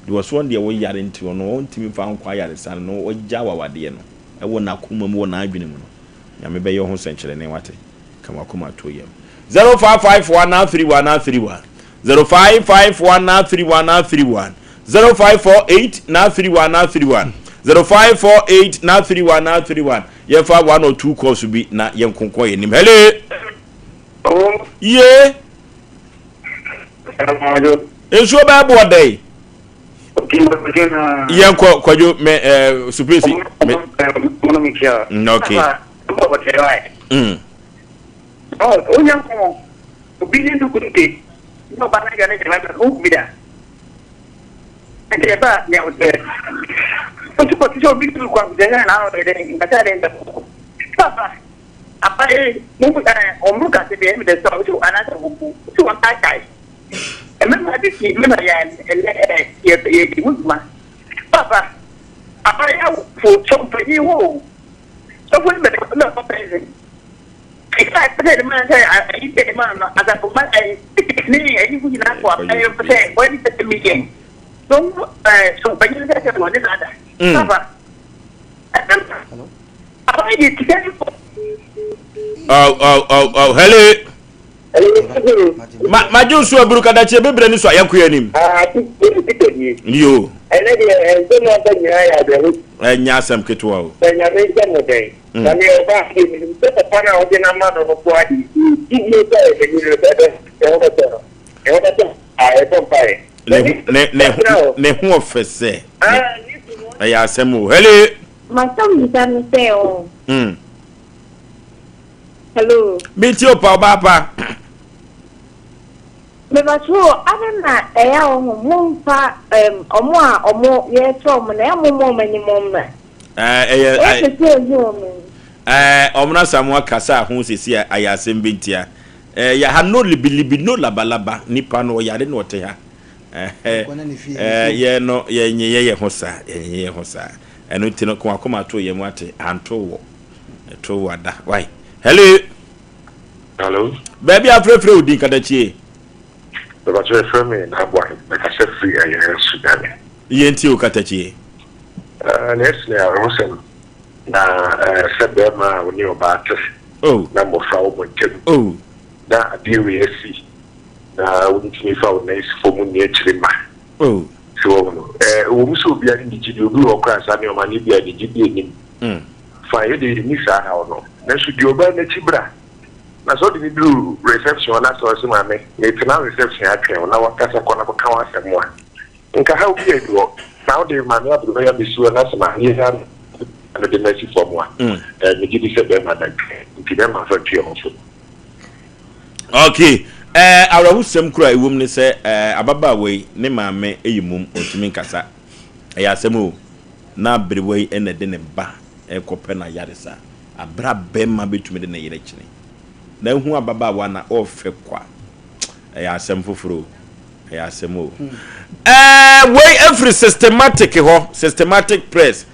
deɛ ɔsoɔ deɛ woyare nti ɔno ɔntumi mfa nkɔ ayaresa no na ɔgya wawadeɛ no wɔ n'akoma mu, wɔ n'adwene mu no, Nyame bɛyɛ wo ho sɛnkyerɛnne, wate? Ka w'akoma to yam. 0551 931 931, 0551 931 931, 0548 931 931, 0548 931 931. Yɛmfa one or two calls bi na yɛnkonkɔn yɛn anim. Hello! Ye! Nsuo bɛɛ boɔ dɛn? Yɛnkɔ kwadwo me ɛɛ eh, supresi. Me okay. Mm. Obi ne no kunu te na ɔba no adwa ne gyama no wohu bi da nti ɛba a nea wosɛ wosi kɔte sɛ obi ne kɔ akosɛ sɛ na ɔyɛ dɛ nkasa dɛ nta papa apa yi mo ɔmo kase deɛ ɛmi dɛ sɛ ɔso anaasɛ ɔmo so wɔn kaakae Mmarima bi fi mmarima yɛ ɛnɛ ɛ yɛ yɛ di ho dwuma. Papa, abayɛfo sɛ mpanyin hɔ o, sɔfo no bɛda na ɔkɔ prison. Sika a ɛsɛ sɛ yɛde ma no sɛ ayi sɛ yɛde ma no no, asafo mma ɛ ne ayi ho nyinaa kɔ abayɛfo sɛ wɔde sɛ million. So ɛ so mpanyin sɛ sɛ wɔne no ada. Papa, ɛsɛm abayɛ de sika bi kɔ. Oh, oh, oh, oh, hello. Ma ma gye nsu aburu kadakye bebrɛ ni so a yɛnkɔ yɛn anim. Yo. Ɛnɛ deɛ nsɛm aba nyinaa yɛ awerɛho. Ɛnyɛ asɛm ketewa o. Sɛ nyame nhyɛ mo den. Mm. Na nea ɔba aseɛ menim sɛ papa no a wode no ama no no ko ade gyidie sɛ n'ani no sɛ ɛbɛ ɛho bɛtɔ no ɛho bɛtɔ a ɛbɔ mpaeɛ. Ne ne ne ne ho ɔfɛ sɛ. Ɛyɛ asɛm o. Hello. Masɛm bisa no sɛ o. Mm. Hello. Me ti opa ɔbaa pa. Mepakyɛw o, adɛn na ɛyɛ a ɔho mo nfa ɛm ɔmo a ɔmo yɛkyɛ ɔmo no ɛyɛ mo mma ɔmo anim mmra. Ɛɛ ɛyɛ Ɛyɛ pɛ sɛ ehu ɔmo anim. Ɛɛ ɔmo na Samoa kasa ho sisi a ayɛ asɛm bi ntia. Ɛɛ yɛ ha no libilibi no labalaba nipa no ɔyare na ɔte ha. Yɛn no yɛnyeyɛ yɛn ho saa, yɛnyeyɛ yɛn ho saa. Ɛno nti no, ko akoma to yɛn mu ate, anto wɔ, ɛto wɔ ada. Wai. Hello. Hello. Baabi afrɛfrɛ wo din katakyie. Mepakyɛ yɛfrɛ me Naaboahe, mekasa firi ɛyɛ Sunyani. Yɛn tie o katakyie. Ɛɛ nea ɛsi ne awerɛhosɛm na ɛɛ sɛ bɛrima a ɔne ɔbaa te oh. na mmɔfra wɔ mo ntam oh. na adeɛ wei asi na wontumi fa wo nan si fam nni akyire mma. Oh. So wɔn no ɛɛ ɛwɔ mu sɛ obiara ne ne gyidie obi wɔ hɔ koraa saa nneɛma no ebi a ne gyidie nnim. Mm. Fine yɛ deɛ yɛnni saa haw no nanso di ɔbaa n'akyi bra. Na sɛ ɔde no duru reception hɔ na sɛ ɔse maame metena reception atwɛn wo na wankasa kɔ na kɔka w'asɛm a, nka haw biaa nni hɔ. Na wode maame aberewa yi abɛsi hɔ na sɛ maame yi ara na mede no asi fam a, eh, megye di sɛ bɛrima no antwa nti bɛrima mfa ntu yɛn ho fo. Okay. Eh, awerɛhosɛm koro a ɛwom ne sɛ eh, ababaawa yi ne maame yɛ mum, ɔntumi nkasa. Ɛyɛ asɛm o. Na aberewa yi na ɛde ne ba rekɔpɛ no ayaresa. Bere a barima betumi de ne yere kyene na ahu ababaawa na ɔrefɛ kwa. Ɛyɛ asɛm foforo o. Ɛyɛ asɛm o. Ɛɛ wei efiri systematic hɔ, systematic press.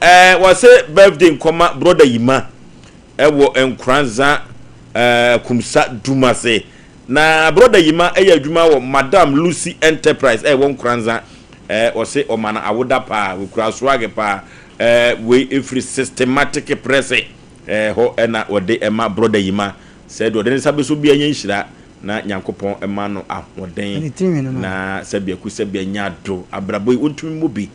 Ɛɛ wɔse birthday nkɔma broda Yima ɛwɔ Nkoranza ɛɛ Kumsa Dumase. Na broda Yima ɛyɛ adwuma wɔ Madam Lucy Enterprise ɛwɔ Nkoranza. Ɛɛ wɔse ɔma no awoda paa, okura swag paa. Eh, wei ɛfiri systematic press eh, hɔ ɛna wɔde ɛma brɔda yi ma sɛ deɛ ɔde ne nsa bɛsɔ biara nyɛ nhyira na Nyankopɔn ɛma no ahoɔden na sɛbea ku sɛbea nya ado abrabɔ yi ɔntumi mmɔ bi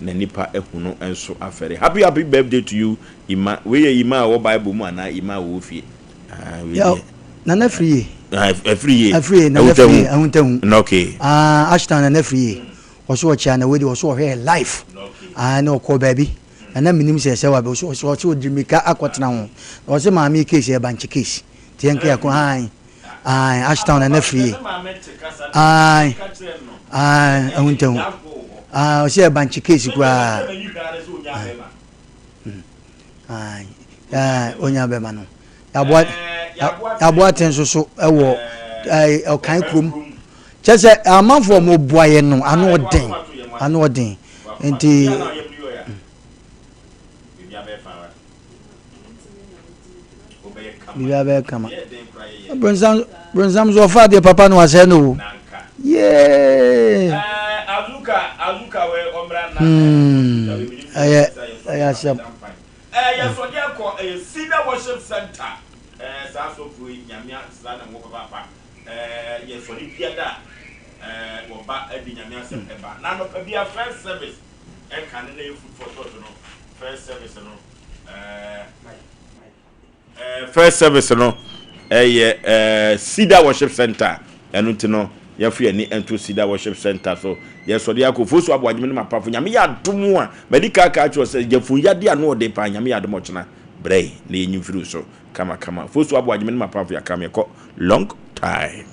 na nipa ahu no nso afɛre. Happy happy birthday to you Ima. Wei yɛ Ima a ɛwɔ bible mu anaa Ima a wɔwɔ fie? Ah, wei deɛ. Nana firi ye. Ah, afiri ye. Afiri ye, Nana firi ye, Ahuntahu. Na okay. Ah, Ashtown Nana firi ye. Ɔso ɔkyea na wei deɛ ɔso ɔhwɛɛ life aah na ɔkɔɔ baabi na na menim sɛ ɛsɛ wa ɔso ɔso ɔse ɔde mirika akɔtena ho na ɔse maame yi case yɛ bankye case nti yɛn kɛ yɛkɔ ae ae Ashtown na na firi ae ae ahuntahu ae ɔse yɛ bankye case koraa ae ae onya bɛma no yaboa yaboa te nso so ɛwɔ ɔkan kurom Kyerɛ sɛ amanfoɔ a wɔboa yɛn no ano ɔden, ano ɔden nti. Biribiara bɛyɛ kama. Bronsam bronsam nso ɔfa adeɛ papa na wasɛe no o. Yee. Hmm. Ɛyɛ ɛyɛ asɛm. Ɛyɛ sɔde akɔ ɛyɛ Cedar Worship Center. Ɛɛ saa asɔfoɔ yi nyame asra ne ho papaapa. Ɛɛ yɛ sɔre biada a ɛɛ wɔ ba ɛde nyame asɛm ɛba na anɔpa bia first service ɛka ne na yɛ food for thought no first service no ɛɛ ɛɛ first service no ɛyɛ ɛɛ Cedar Worship Center ɛno nti no yɛfo yɛn ani ɛnto Cedar Worship Center so yɛ sɔre akɔ fosu aboagyeme ne mapafo nyame yɛ adom a madi kaaka akyerɛ sɛ yɛfo yade ano ɔde paa nyame yɛ adom ɔkyena brɛ na yɛnyi mfiri so Kama kama. Fosu aboagye me ne m'apamfo yɛaka me kɔ long time.